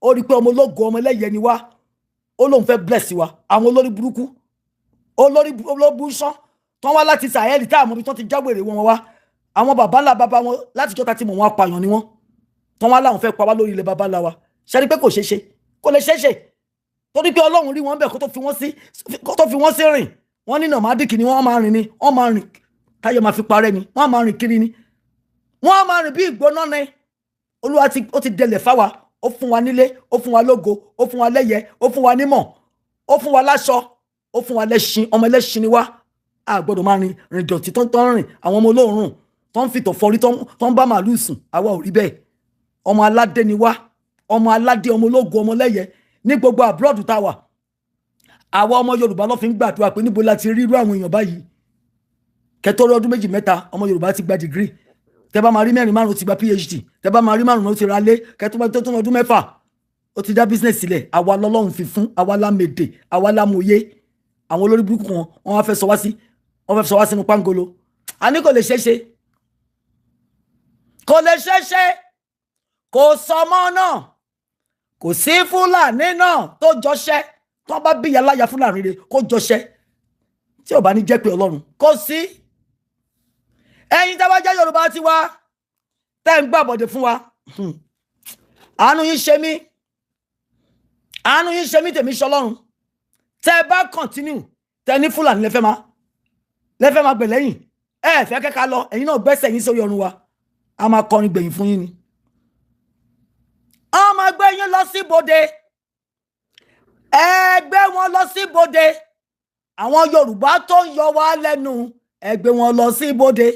ó rí i pé ọmọ ológo, ọmọ ẹlẹ́yẹ ni wá. Ó lóun fẹ́ bless wa. Àwọn olórí burúkú, olórí olóbùsán tán wá láti Sahel, tá àmọ́ ibi tán ti jáwèrè wọn wá, àwọn baba ńlá baba wọn láti jọ́ta tí mò ń apààyàn ni wọ́n, tán wá láwọn fẹ́ pa wá lórí ilẹ̀ baba ńlá wa. Ṣe ni pé kò ṣeé ṣe, kò lè ṣeé ṣe, torí pé Ọlọ́run rí wọn bẹ̀ kó tó fi wọ́n sí rìn. Wọ́n ní nomadic ni wọ́n máa rìn ni, wọ́n máa rìn táyọ̀ máa fi parẹ́ ni, wọ́n máa rìn kiri ni, wọ́n máa rìn bí ìgbóná ni. Olúwa ti ó ti dẹlẹ̀ fáwa. Ó fún wa nílé, ó fún wa lógo, ó fún wa lẹ́yẹ, ó fún wa nímọ̀, ó fún wa láṣọ, ó fún wa lẹ́ṣin. Ọmọ ẹlẹ́ṣin ni wá. A gbọ́dọ̀ máa rìn rìn dọ̀tí tó ń tọ́ rìn. Àwọn ọmọ olóòórùn tó ń fìtọ̀ fọrí, tó ń bá màálù sùn, àwa ò rí bẹ́ẹ̀. Ọmọ aládé ni wá, ọmọ aládé, ọmọ ológo, ọmọ lẹ́yẹ. Ní gbogbo abroad tá a wà, àwa ọmọ Yorùbá ló fi ń gbàdúrà pé níbo la ti rí irú àwọn èèyàn báyìí. Kẹtọ́rí ọdún 2, 3, ọmọ Yorùbá ti gba degree. Tẹ bá máa rí mẹ́rin, márùn, ti gba PhD. Tẹ bá máa rí márùn, ó ti ra lé. Kẹtọ́ bá tó tó ọdún 6, ó ti dá business sílẹ̀. Àwa lọ́lọ́run fi fún, àwa lámèdè, àwa lámòye. Àwọn olórí burúkú wọn, wọ́n wá fẹ́ sọ wá sí, wọ́n fẹ́ sọ wá sínú pangolo. A ní kò lè ṣeé ṣe, kò lè ṣeé ṣe. Kò sọmọ náà, kò sí Fúlàní náà tó jọṣẹ́. Tó bá bí yàláyà Fúlàní rẹ̀ kó jọṣẹ́, tí ò bá ní jẹ́ pé Ọlọ́run kò sí. Ẹ̀yin tá a bá jẹ́ Yorùbá tiwa, tẹ́ ń gbàbọ̀dé fún wa, àánú yín ṣe mí, àánú yín ṣe mí. Tèmi ṣọlọ́run. Tẹ́ ẹ bá continue, tẹ́ ní Fúlàní lẹ́fẹ́ máa gbè lẹ́yìn, ẹ fẹ́ kẹ́ka lọ, ẹ̀yin náà gbẹ́sẹ̀ yín sórí ọrùn wa. A máa kọrin gbẹ̀yìn fún yín ni. A máa gbé yín lọ sí ibodè. Ẹ gbé wọn lọ sí ibodè. Àwọn Yorùbá tó ń yọ wá lẹ́nu, ẹ gbé wọn lọ sí ibodè.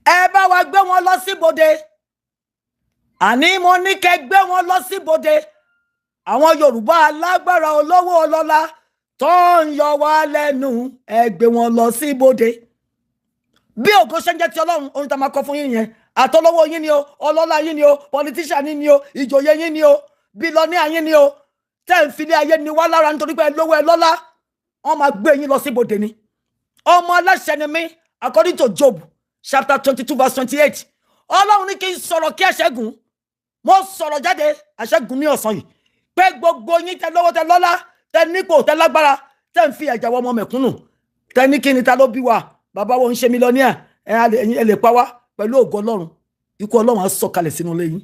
Ẹ bá wa gbé wọn lọ sí ibodè. Àní mo ní kẹ́ gbé wọn lọ sí ibodè. Àwọn Yorùbá alágbára, olówó, ọlọ́lá tó ń yọ wá lẹ́nu, ẹ gbé wọn lọ sí ibodè. Bí ògo ṣe ń jẹ́ ti Ọlọ́run, ohun tá a máa kọ fún yín yẹn, àtọlọ́wọ́ yín ni o, ọlọ́lá yín ni o, politician yín ni o, ìjòyè yín ni o, billionaire yín ni o, tẹ́ ń filé ayé ni wá lára nítorí pé ẹ lówó, ẹ lọ́lá, wọ́n máa gbé yín lọ sí ibodè ni. Ọmọ aláṣẹ ni mí. According to Job chapter 22 verse 28, Ọlọ́run ní kí n sọ̀rọ̀ kí àṣẹ́gun. Mo sọ̀rọ̀ jáde, àṣẹ́gun ní ọ̀sán yìí pé gbogbo yín tẹ lọ́wọ́, tẹ lọ́lá, tẹ nípò, tẹ lágbára, tẹ ń fi ẹ̀jà wọ ọmọ mẹ̀kúnnù, tẹ ní kí ni, ta ló bí wa, bàbá wo ń ṣe millionaire, ẹ lè pa wá. Pẹ̀lú ògo Ọlọ́run, ikú Ọlọ́run á sọ̀kalẹ̀ sínú ilé yín.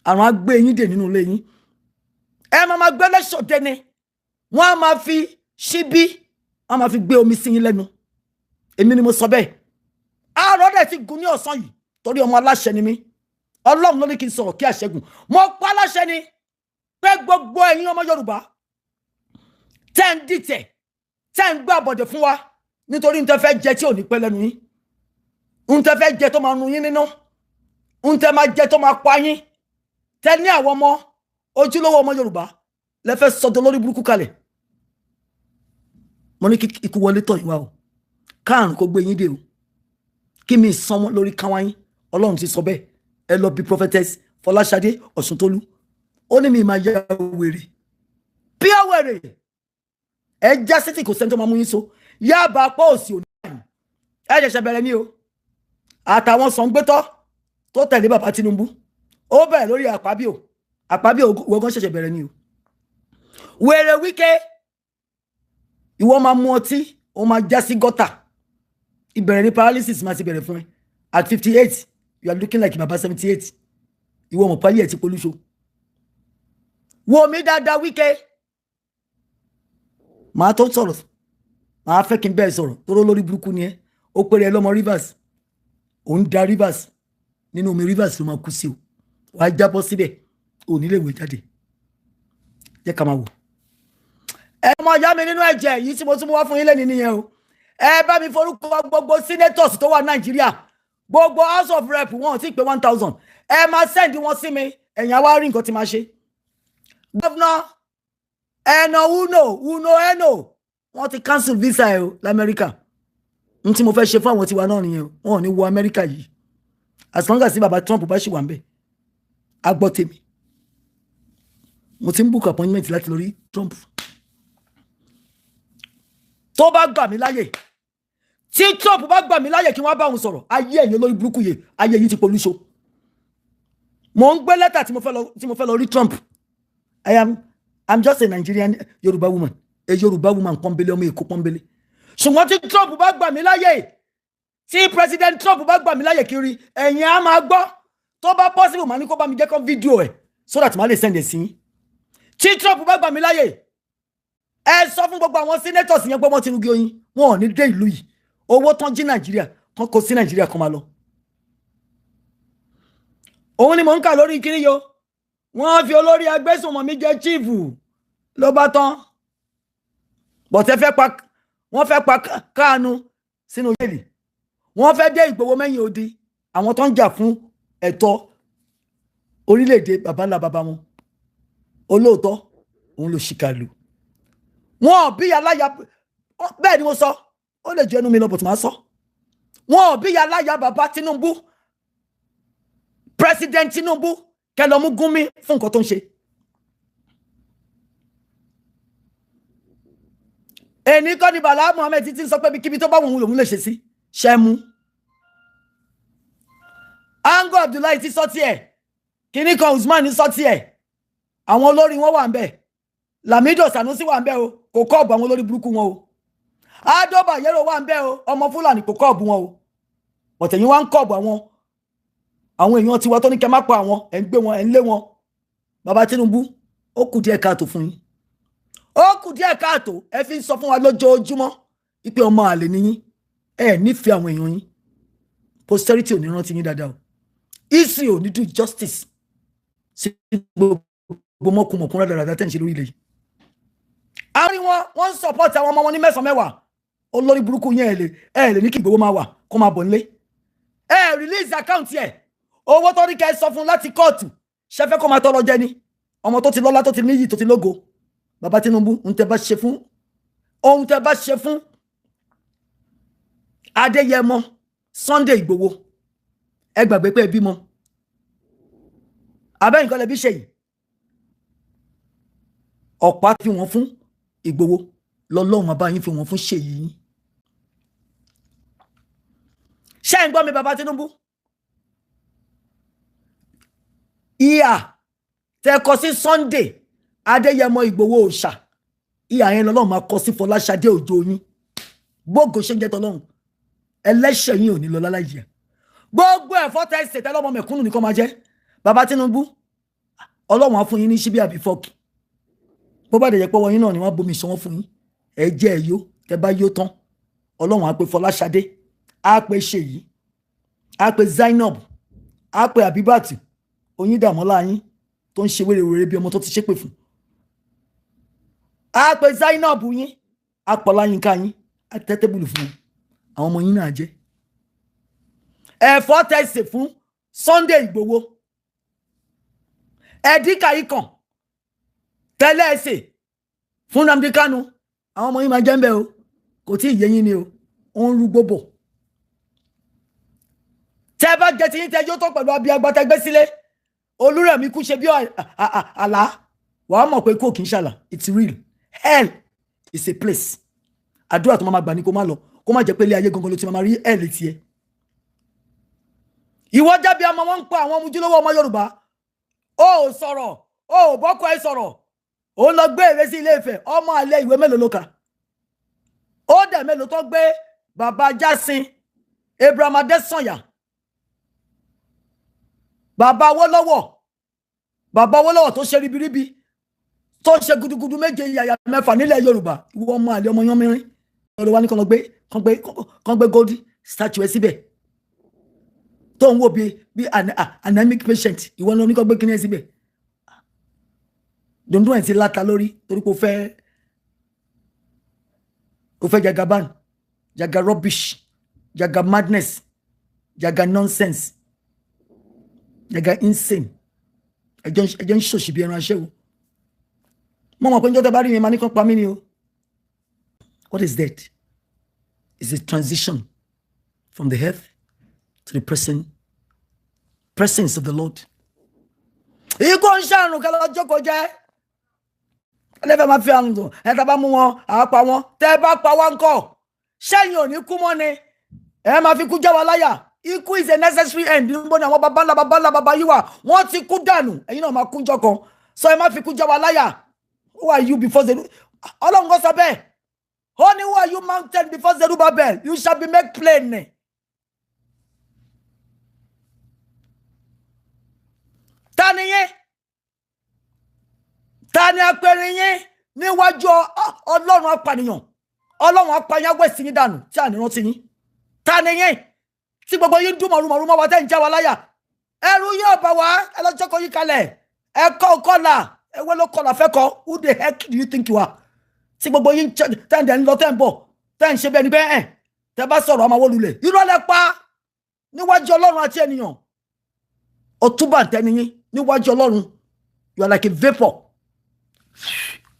Àrùn á gbé yín dè nínú ilé yín. Ẹ máa ma gbé lẹ́sọ̀dẹ́ ni. Wọ́n á máa fi ṣíbí, wọ́n á máa fi gbé omi sí yín lẹ́nu. Èmi ni mo sọ bẹ́ẹ̀. Àárọ̀ dẹ̀ ti gùn ní ọ̀sán yìí, torí ọmọ aláṣẹ ni mí. Ọlọ́run ló ní kí n sọ̀rọ̀ kí àṣẹgùn. Mo pa aláṣẹ ni pé gbogbo ẹ̀yin ọmọ Yorùbá tẹ́ ń dìtẹ̀, tẹ́ ń gbé àbọ̀dẹ̀ fún wa, nítorí n tẹ́ fẹ́ jẹ tí ò ní pẹ́ lẹ́nu yín, n tẹ́ fẹ́ jẹ tó máa nu yín nínú, n tẹ́ máa jẹ tó máa pa yín, tẹ́ ní àwọn ọmọ ojúlówó ọmọ Yorùbá lẹ́fẹ́ sọdọ̀ lórí burúkú kalẹ̀, mo ní kí ikú wọlé tọ̀ yín wá o, káàrùn kó gbé yín dé o, kí mi san wọn lórí káwá yín. Ọlọ́run ti sọ bẹ́ẹ̀. Ẹ lọ bí Prophetess. Fọláṣadé Ọ̀ṣuntólú, ó ní mi máa ya wèrè, pure wèrè. Ẹ já sí tí kò sẹ́ni tó máa mú yín so. Yáàbá pọ̀ òsì òní, ẹ ṣẹ̀ṣẹ̀ bẹ̀rẹ̀ ní o. Àtàwọn sọ̀ngbẹ́tọ́ tó tẹ̀lé bàbá Tinubu, ó bẹ̀rẹ̀ lórí Àpábíò. Àpábíò wọ́gán ṣẹ̀ṣẹ̀ bẹ̀rẹ̀ ní o. Wèrè Wike, ìwọ máa mu ọtí, ó máa já sí gọ́tà. Ìbẹ̀rẹ̀ ní paralysis máa ti bẹ̀rẹ̀ fún ẹ. At 58, you are looking like baba 78. Ìwọ mọ̀ páyé ẹ̀ ti polúṣo. Wo mi dáadáa, Wike, màá tó sọ̀rọ̀, màá fẹ́ kí n bẹ́ẹ̀ sọ̀rọ̀ tóró lórí burúkú ni ẹ́. Ó péré ẹ lọ́mọ Rivers, òun da Rivers nínú omi. Rivers ló máa kú sí o. Wàá jábọ́ síbẹ̀, ò ní lè wẹ̀ jáde. Jẹ́ ká máa wò. Ẹ ọmọ ìyá mi nínú ẹ̀jẹ̀ yìí tí mo tún mú wá fún yín lẹ́ni nìyẹn o. Ẹ bá mi forúkọ gbogbo senators tó wà Nàìjíríà, gbogbo House of Rep, wọn ò tí ì pé 1,000. Ẹ máa send wọn sí mi. Ẹ̀yìn àwa rí nǹkan tí máa ṣe. Governor ẹnà uno uno eno, wọ́n ti cancel visa ẹ o lamẹ́ríkà. N tí mo fẹ́ ṣe fún àwọn tiwa náà nìyẹn o. Wọn ò ní wọ Amẹ́ríkà yìí as long as baba Trump bá ṣì wà ń bẹ̀. Á gbọ́ tèmi. Mo ti ń book appointment láti lọ rí Trump tó bá gbà mí láyè. Tí Trump bá gbà mí láyè kí wọ́n bá òun sọ̀rọ̀, ayé ẹ̀yin olórí burúkú yìí, ayé yìí ti polúṣo. Mo ń gbé lẹ́tà tí mo fẹ́ lọ rí Trump. I'm just a Nigerian Yorùbá woman, a Yorùbá woman pọ́nbélé, ọmọ Èkó pọ́nbélé. Ṣùgbọ́n tí Trump bá gbà mí láyè, tí President Trump bá gbà mí láyè kiri, ẹ̀yin á máa gbọ́. Tó bá possible, màá ní kó bá mi jẹ́ kó fídíò ẹ̀ so that màá lè send ẹ̀ sí yín. Tí Trump bá gbà mí láyè, ẹ sọ fún gbogbo àwọn senators yẹn pé wọ́n ti rugi oyin, wọn ò ní dé ìlú yìí. Owó tán jí Nàìjíríà kán kó sí Nàìjíríà, kan máa lọ. Òun ni mò ń kà lórí kiri yo. Wọ́n fi olórí agbésùnmọ̀mí jẹ chief ló bá tán. Bọ̀tẹ́ fẹ́ pa, wọ́n fẹ́ pa Káànú sínú jẹ́ẹ̀lì, wọ́n fẹ́ dé Ìgbòho mẹ́yìn odi. Àwọn tó ń jà fún ẹ̀tọ́ orílẹ̀-èdè baba ńlá baba wọn, olóòótọ́ òun ló ṣìkàlù wọn ò bí aláya. Bẹ́ẹ̀ ni mo sọ, ó lè jẹ́ ẹnu mi lọ, bọ̀tún máa sọ. Wọn ò bí aláya baba Tinubu, President Tinubu, kẹlọ mú Gúnmi fún nǹkan tó ń ṣe. Èní kọ́ ni Bala Muhammed ti ń sọ pé kíbi tó bá wù ú lòun lè ṣe sí ṣẹ́mú. Ango Abdullahi ti sọ tiẹ̀, kínní kan Usman sọ tiẹ̀, àwọn olórí wọn wà ń bẹ̀. Lamido Sanusi wà ń bẹ̀ o, kò kọ́ọ̀bù àwọn olórí burúkú wọn o. Ado Bayero wà ń bẹ̀ o, ọmọ Fúlàní, kò kọ́ọ̀bù wọn o. Ọ̀tẹ̀yìn wá ń kọ́ọ̀bù àwọn èèyàn tiwa tó ní kẹ́ má pa àwọn, ẹ̀ ń gbé wọn, ẹ̀ ń lé wọn. Bàbá Tinubu, ó kù díẹ̀ káàtó fún yín, ó kù díẹ̀ káàtó. Ẹ fi ń sọ fún wa lójoojúmọ́ wípé ọmọ àlè ni yín, ẹ nífẹ̀ẹ́ àwọn èèyàn yín. Posterity ò ní rántí yín dáadáa o. History ò ní do justice sí gbogbo mọ́kùmọ̀kùn rádaràdà tẹ̀ ń ṣe lórí ilẹ̀ yìí. Àárín wọn, wọ́n ń support àwọn ọmọ wọn ní mẹ́sàn-án mẹ́wàá. Olórí burúkú yẹn, ẹ lè ní kí Ìgbòho máa wà kó máa bọ̀ nílé. Ẹ release account ẹ, owó tó ní kẹ́ ẹ sọ fún láti kóòtù. Ṣẹfẹ́ kó máa tọrọ jẹ ni? Ọmọ tó ti lọ́lá, tó ti níyì, tó ti lógo. Bàbá Tinubu, ohun tẹ́ bá ṣe fún, ohun tẹ́ bá ṣe fún Adéyẹmọ Sunday Ìgbòho, ẹ gbàgbé pé ẹ bímọ abẹ́yìn kan lẹ bí ṣe yìí. Ọ̀pá fi wọ́n fún Ìgbòho lọ́lọ́run bàbá yín fi wọ́n fún ṣèyí yín. Ṣé ń gbọ́ mi, bàbá Tinubu? Ìhà tẹ kọ sí Sunday Adéyẹmọ Ìgbòho òòṣà, ìhà yẹn lọ́lọ́run máa kọ sí Fọláṣadé Òjó yín. Gbogbo ṣe ń jẹ́ tọ́lọ́run, ẹlẹ́ṣẹ̀ yín ò ní lọ láláyìí. Gbogbo ẹ̀fọ́ tẹ ṣe tẹ́lọ́mọ mẹ̀kúnnù nìkan máa jẹ́. Bàbá Tinubu, Ọlọ́run á fún yín ní síbí àbí fọ́ọ̀kì. Bó bá dẹ̀ jẹ́ pé wọ́n yín náà ni wọ́n bomi ìṣọwọ́ fún yín, ẹ jẹ́ ẹ yó. Tẹ bá yó tán, Ọlọ́run á pe Fọláṣadé, á pe Ṣèyí, á pe Zainab, á pe Abibatu Oyíndàmọ́lá yín tó ń ṣe wérewère bí ọmọ tó ti ṣépè fún, á pe Zainab yín, á pọ̀ láyínká yín, á tẹ́ tébùlù fún wọn. Àwọn ọmọ yín náà jẹ́ ẹ̀fọ́ tẹ̀sí fún Sunday Ìgbòho. Ẹ̀díkà ikàn tẹ́lẹ̀ ẹ̀sẹ̀ fún Nnamdi Kanu, àwọn ọmọ yín máa jẹ́ ń bẹ́ o. Kò tí ì yé yín ni o, ó ń rúgbó bọ̀. Tẹ́ bá jẹ tiyín, tẹ́ yóò tó pẹ̀lú abiyagbá tẹ́ gbé sílé. Olúrẹ̀mí kú ṣe bí àlá, wàá mọ̀ pé kò kì í ṣàlà. It's real. Hell is a place. Àdúrà tó máa gbà ní kó má lọ, kó má jẹ́ pé ilé ayé gangan ló ti máa rí hell tiẹ̀. Ìwọ jábí ọmọ, wọn ń pa àwọn ojúlówó ọmọ Yorùbá, ó ò sọ̀rọ̀, ó ò bọ́kọ ẹ sọ̀rọ̀, ó ń lọ gbé èrè sí Ilé Ifẹ̀. Ọmọ àlẹ, ìwé mélòó ló kà? Ó dẹ̀ mélòó tó gbé bàbá Jásin, Abraham Adesanya, bàbá Awólọ́wọ̀, bàbá Awólọ́wọ̀ tó ṣe ribiribi, tó ṣe gudugudu méje yàyà mẹ́fà nílẹ̀ Yorùbá? Ìwọ ọmọ àlẹ, ọmọ yánmírín lọ́dọ̀ wa ní kàn lọ gbé kàn gbé gold statue ẹ síbẹ̀, tó ń wò bí anemic patient. Ìwọ ní oníkọ́ gbé kíní ẹ síbẹ̀. Dundun ẹ̀ ti láta lórí torí pé o fẹ́ jagaban, jaga rubbish, jaga madness, jaga nonsense, jaga insane. Ẹjọ́ ń ṣòṣì bí ẹran aṣẹ́wó. Mo mọ̀ pé njọ́ tẹ́ bá rí mi, máa ní kán pa mí ni o. What is that? Is a transition from the earth to the presence of the Lord. Ikú ń ṣàrùn kẹlẹ jókòó jẹ́ ẹlẹ́fẹ̀ẹ́ máa fi àrùn tó ẹ tá bá mú wọn, àá pa wọn. Tẹ́ ẹ bá pa wá ńkọ́? Sẹ́yìn ò ní kú mọ́ ni ẹ máa fi kú jẹ́ wa láyà. Ikú is a necessary end. Níbo ni àwọn baba ńlá baba ńlá baba yìí wà? Wọ́n ti kú dànù. Ẹ̀yin náà máa kú jọ kan sọ. Ẹ má fi kú jẹ́ wa láyà. Who are you before Zeru? Ọlọ́run kò sọ bẹ́ẹ̀. Ó ní, "Who are you, mountain, before Zerubbabel? You shall be made plain." Ta ni yín? Ta ni apẹ̀rẹ̀ yín níwájú Ọlọ́run apànìyàn? Ọlọ́run apànìyàn wẹ̀sì yín dànù tí à ní rántí yín. Ta ni yín tí gbogbo yín dún mọ̀rúmọ̀rú mọ́ wa, tẹ́ ń já wa láyà? Ẹrú yóò bá wa. Ẹ lọ jókòó yín kalẹ̀. Ẹ kọ́ kọ́là ewé ló kọlà fẹ́ kọ́. Who the heck do you think you are tí gbogbo yín tẹ́ ń dẹ̀ ń lọ, tẹ́ ń bọ̀, tẹ́ ń ṣe bẹ́ẹ̀ ni bẹ́ẹ̀? Ẹ̀ tẹ́ bá sọ̀rọ̀, ọmọ wọlulẹ̀. Irọ́ lẹ pa níwájú Ọlọ́run àti ènìyàn. Ọtúbà ntẹ́ni yín níwájú Ọlọ́run. You are like a vapour,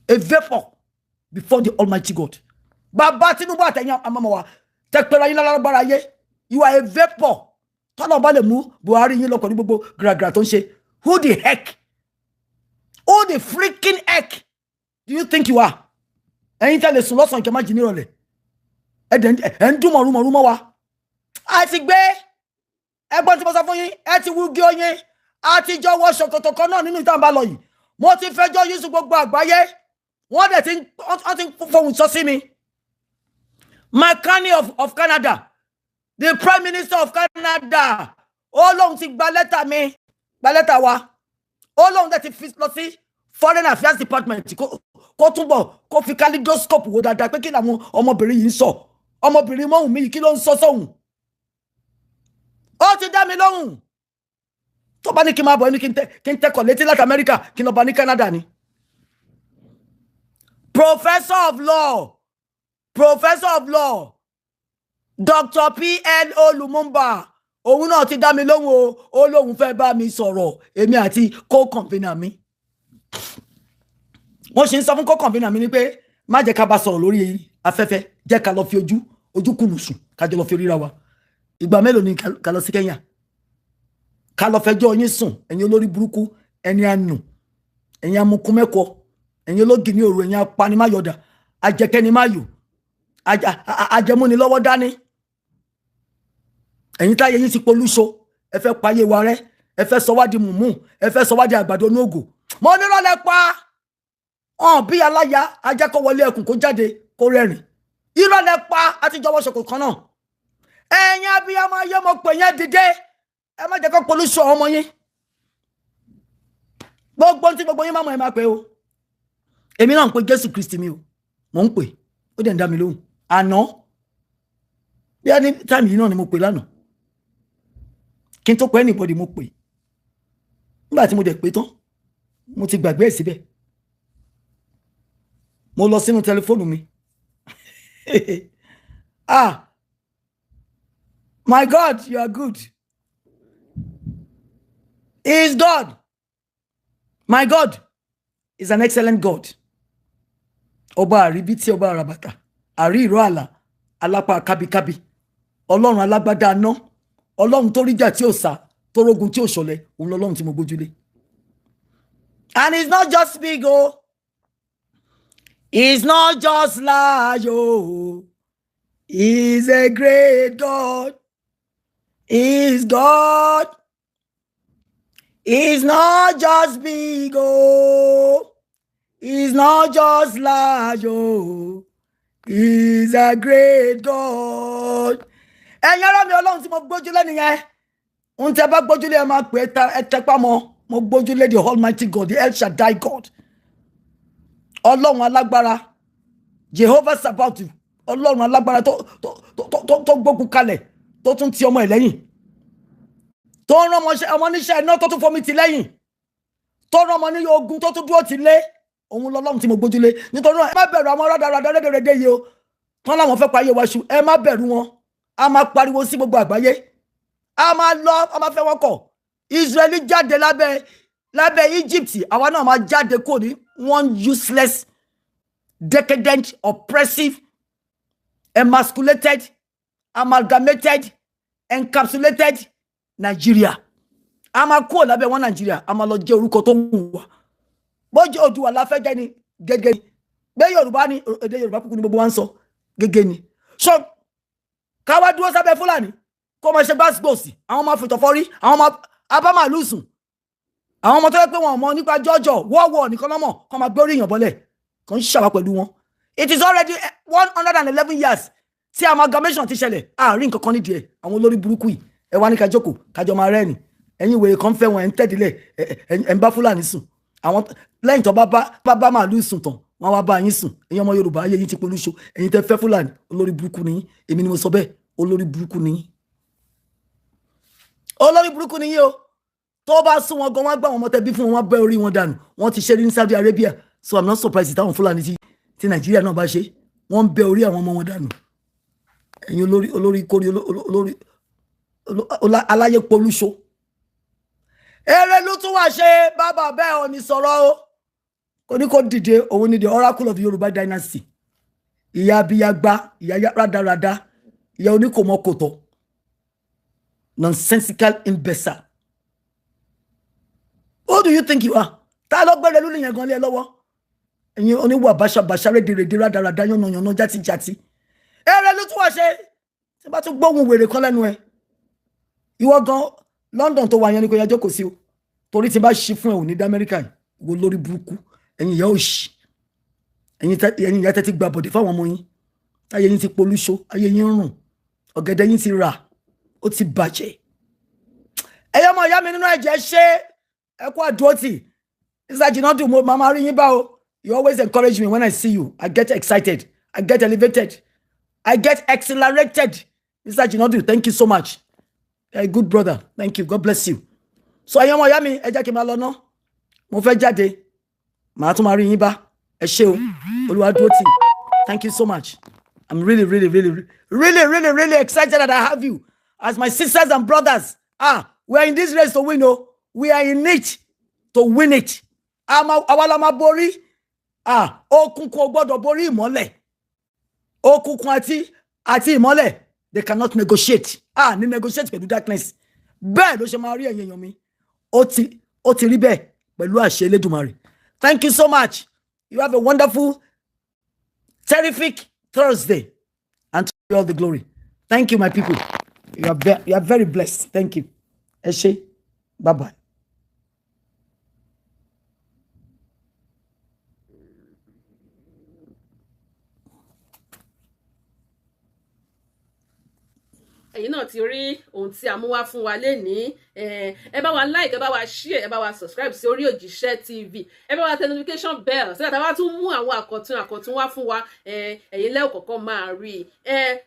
a vapour before the Almighty God. Bàbá Tinubu àtẹ̀yìn àmọ́mọ́ wa tẹ́pẹ́rẹ́ ayé lálágbára ayé, you are a vapour. Tọ́lọ̀ bá lè mú Buhari yín lọ pẹ̀lú gbogbo gíragíra tó ń ṣe, who the heck, who the freaking heck do you think you are? Ẹ̀yin tẹ́ lè sùn lọ́sàn-án kẹ́ má jí nírọ̀lẹ́, ẹ̀ ń dún mọ̀rúmọ̀rú mọ́ wa. A ti gbé ẹgbọ́n tí mo sọ fún yín, ẹ ti wú gí oyin àtijọ́ wọ ṣòkòtò kan náà nínú ìtàn bá lọ yìí. Mo ti fẹjọ́ yín sùn gbogbo àgbáyé, wọ́n dẹ̀ ti wọ́n ti fohùn sọ sí mi. McCartney of Canada, the Prime Minister of Canada, ó lóun ti gba lẹ́tà mi, gba lẹ́tà wa. Ó lóun dẹ̀ ti fi lọ sí Foreign Affairs Department kó túbọ̀ kó fi kaleidoscope wo dáadáa pé kí làwọn ọmọbìnrin yìí ń sọ, ọmọbìnrin mọ́hùn mi yìí, kí ló ń sọ sóhun. Ó ti dá mi lóhùn. Tó bá ní kí n máa bọ̀ ní kí n tẹkọ̀ létí láti Amẹ́ríkà, kí n lọ bá ní Canada ni. Professor of law, professor of law, Dr. P.L.O. Lumumba, òun náà ti dá mi lóhùn o. Ó lóun fẹ́ bá mi sọ̀rọ̀, èmi àti co-convener mi. Wọ́n ṣe ń sọ fún co-convener mi ni pé má jẹ́ ká bá sọ̀rọ̀ lórí afẹ́fẹ́, jẹ́ ká lọ fi ojú ojú kùnù sùn, ká jọ lọ fi ríra wa. Ìgbà mélòó ni ká lọ sí Kenya ká lọ fẹjọ́ yín sùn? Ẹ̀yin olórí burúkú, ẹni àánú, ẹ̀yin amukumẹ́kọ, ẹ̀yin ológìní òru, ẹ̀yin apanimáyọ̀dà, ajẹkẹ́nimáyò, ajẹmúnilọ́wọ́ dání, ẹ̀yin táyé yín ti polúso. Ẹ fẹ́ payé wa rẹ́, ẹ fẹ́ sọ wá di mùmú, ẹ fẹ́ sọ wá di àgbàdo ní ògò. Mo nírọ̀lẹ́ pa ọ̀n bí aláya ajá kó wọlé ẹkùn, kó jáde kó rẹ́rìn. Irọ́ lẹ pa. Àtijọ́ wọ́n ṣòkò kan náà. Ẹ̀yin abiyamọ ayé, mo pè yẹn dìde, ẹ má jẹ́ kó polúso ọmọ yín. Gbogbo tí gbogbo yín má mọ̀, ẹ má pè o. Èmi náà ń pe Jésù Kristi mi o. Mò ń pè, ó dẹ̀ ń dá mi lóhùn. Àná bí a ní time yìí náà ni mo pè lánàá. Kí n tó pè anybody, mo pè. Nígbà tí mo dẹ̀ pé tán, mo ti gbàgbé ẹ̀ síbẹ̀. Mo lọ sínú tẹlifóònù mi. Ah, my God, you are good. He is God. My God is an excellent God. Ọba àríbítí, ọba àràbàtà, àrí ìró àlà, alápá kábíkábí, Ọlọ́run alágbádá aná, Ọlọ́run tó ríjà tí ò sá, tó rógun tí ò ṣọlẹ̀, òun lọ́lọ́run tí mo gbójúlé. And it's not just big o. It's not just large o. He's a great God. He's God. He's not just big o. He's not just large o. He's a great God. Ẹ̀yin ará mi, Ọlọ́run tí mo gbójúlé nìyẹn. Ohun tí ẹ bá gbójúlé, ẹ máa pè é, ẹ tẹpá mọ́. Mo gbójúlé the Almighty God, the El Shaddai God. Ọlọ́run alágbára, Jehovah Sabaoth, Ọlọ́run alágbára tó gbógun kalẹ̀, tó tún ti ọmọ ẹ̀ lẹ́yìn, tó ń rán ọmọ níṣẹ́ iná, tó tún fomi ti lẹ́yìn, tó rán ọmọ ní ogun, tó tún dúró ti lé. Òun lọ́lọ́run tí mo gbójúlé. Nítorí náà, ẹ má bẹ̀rù àwọn rádaràdà rédèrèdè yìí o, tán láwọn fẹ́ pa ayé wa ṣu. Ẹ má bẹ̀rù wọn. A máa pariwo sí gbogbo àgbáyé, a máa lọ, a máa fẹ́ wọn kọ̀. Israeli jáde lábẹ́ Egypt, àwa náà máa jáde kúrò ní one useless, decadent, oppressive, emasculated, amalgamated, encapsulated Nigeria. A máa kúrò lábẹ́ wọn Nàìjíríà, a máa lọ jẹ́ orúkọ tó wù wá. Bójú Oòduà la fẹ́ jẹ́ ni gẹ́gẹ́ ni bẹ́ẹ̀, Yorùbá ni, èdè Yorùbá kúkú ni gbogbo wa ń sọ gẹ́gẹ́ ni. So káwá dúró sábẹ́ Fúlàní kó máa ṣe gbàsgbòsì, àwọn máa fìtọ̀ fọ́rí, àwọn máa abámàlú sùn, àwọn ọmọ tó yẹ pé wọn ò mọ nípa jọjọ wọ́ọ̀wọ́ nìkan lọ́mọ kó máa gbé orí èèyàn bọ́lẹ̀ kò ń ṣàwà pẹ̀lú wọn. It is already 111 years tí amalgamation ti ṣẹlẹ̀, àárín nǹkan kan nídìí ẹ̀. Àwọn olórí burúkú yìí, ẹ wá ní ká jókòó kájọ máa rẹ́ẹ̀nì. Ẹ̀yin wèrè kan fẹ́ wọn, ẹ̀ ń tẹ̀dílẹ̀, ẹ̀ ń bá Fúlàní sùn. Àwọn lẹ́yìn tó bá màálù sùn tán, wọ́n wá bá yín sùn. Ẹ̀yin ọmọ Yorùbá, ayé yín ti polúṣo. Ẹ̀yin tẹ́ fẹ́ Fúlàní, olórí burúkú ni yín. Èmi ni mo sọ bẹ́ẹ̀, olórí burúkú ni yín, olórí burúkú ni yín o. Tó bá sún wọn gan, wọn gbà wọn mọtẹ bí fún wọn, wọn bẹ orí wọn dànù. Wọn ti ṣe ní Saudi Arabia, so I'm not surprised táwọn Fúlàní ti Nàìjíríà náà bá ṣe, wọn ń bẹ orí àwọn ọmọ wọn dànù. Ẹ̀yin olórí kórí, olórí aláyé polúṣo. Eré ló tún wá ṣe bàbá bẹ́ẹ̀ ò ní sọ̀rọ̀ o. Kò ní kó dìde. Òun ni the oracle of Yorùbá dynasty. Ìyá abiyagba, ìyá rádaràda, ìyá oníkòmọkòtò, nonsensical imbecile. Who do you think you are? Ta ló gbẹ́rẹ́ lónìí yẹn gan lé ẹ lọ́wọ́? Ẹ̀yin oníwà báṣabàṣa, rédèrèdè, rádaràda, yànnàyànnà, játijàti. Eré ló tún wá ṣe. Tí bá tún gbóhùn wèrè kan lẹ́nu ẹ, ìwọ gan, London tó wà yẹn ni kò yẹ jókòó sí o, torí tí bá ṣí fún ẹ, ò ní dá Amẹ́ríkà yìí. Wo lórí burúkú, ẹ̀yin ìyá òṣì, ẹ̀yin ìyá tẹ́tí gba bọ̀dẹ̀ fáwọn ọmọ yín, táyé yín ti polúṣo, ayé yín ń rùn, ọ̀gẹ̀dẹ̀ yín ti rà, ó ti bàjẹ́. Ẹ̀yin ọmọ ìyá mi nínú ẹ̀jẹ̀, ṣé ẹ kú àdúrótì. Mr. Jinadu, mo máa rí yín bá o. You always encourage me. When I see you, I get excited, I get elevated, I get exhilarated. Mr. Jinadu, thank you so much. A good brother, thank you. God bless you. So ẹ̀yin ọmọ ìyá mi, ẹ jẹ́ kí n máa lọ ná, mo fẹ́ jáde. Màá tún máa rí yín bá. Ẹ ṣé o, Olúwa dúró tì. Thank you so much. I'm really, really, really, really, really, really excited that I have you as my sisters and brothers. Ah, we are in this race to win o. We are in it to win it. Àwa la máa borí. Ah, òkùnkùn ò gbọ́dọ̀ borí ìmọ́lẹ̀. Òkùnkùn àti ìmọ́lẹ̀, they cannot negotiate. Ah, ní negotiate pẹ̀lú darkness. Bẹ́ẹ̀ ló ṣe máa rí, ẹ̀yin èèyàn mi. Ó ti rí bẹ́ẹ̀ pẹ̀lú àṣẹ Elédùmarè. Thank you so much. You have a wonderful, terrific Thursday, and to you all the glory. Thank you, my people. You are very blessed. Thank you. Ẹ ṣé. Bye bye. Ẹ̀yin náà ti rí ohun tí a mú wá fún wa lénìí. Ẹ bá wa like, ẹ bá wa share, ẹ bá wa subscribe sí orí Òjíṣẹ́ TV. Ẹ bá wa tẹ notification bell sígbà tá a bá tún mú àwọn àkọ̀tun àkọ̀tun wá fún wa, ẹ̀yin lẹ́ẹ̀ kọ̀ọ̀kan máa rí i.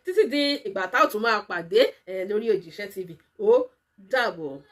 Títí di ìgbà tá ò tún máa pàdé lórí Òjíṣẹ́ TV, ó dàbọ̀.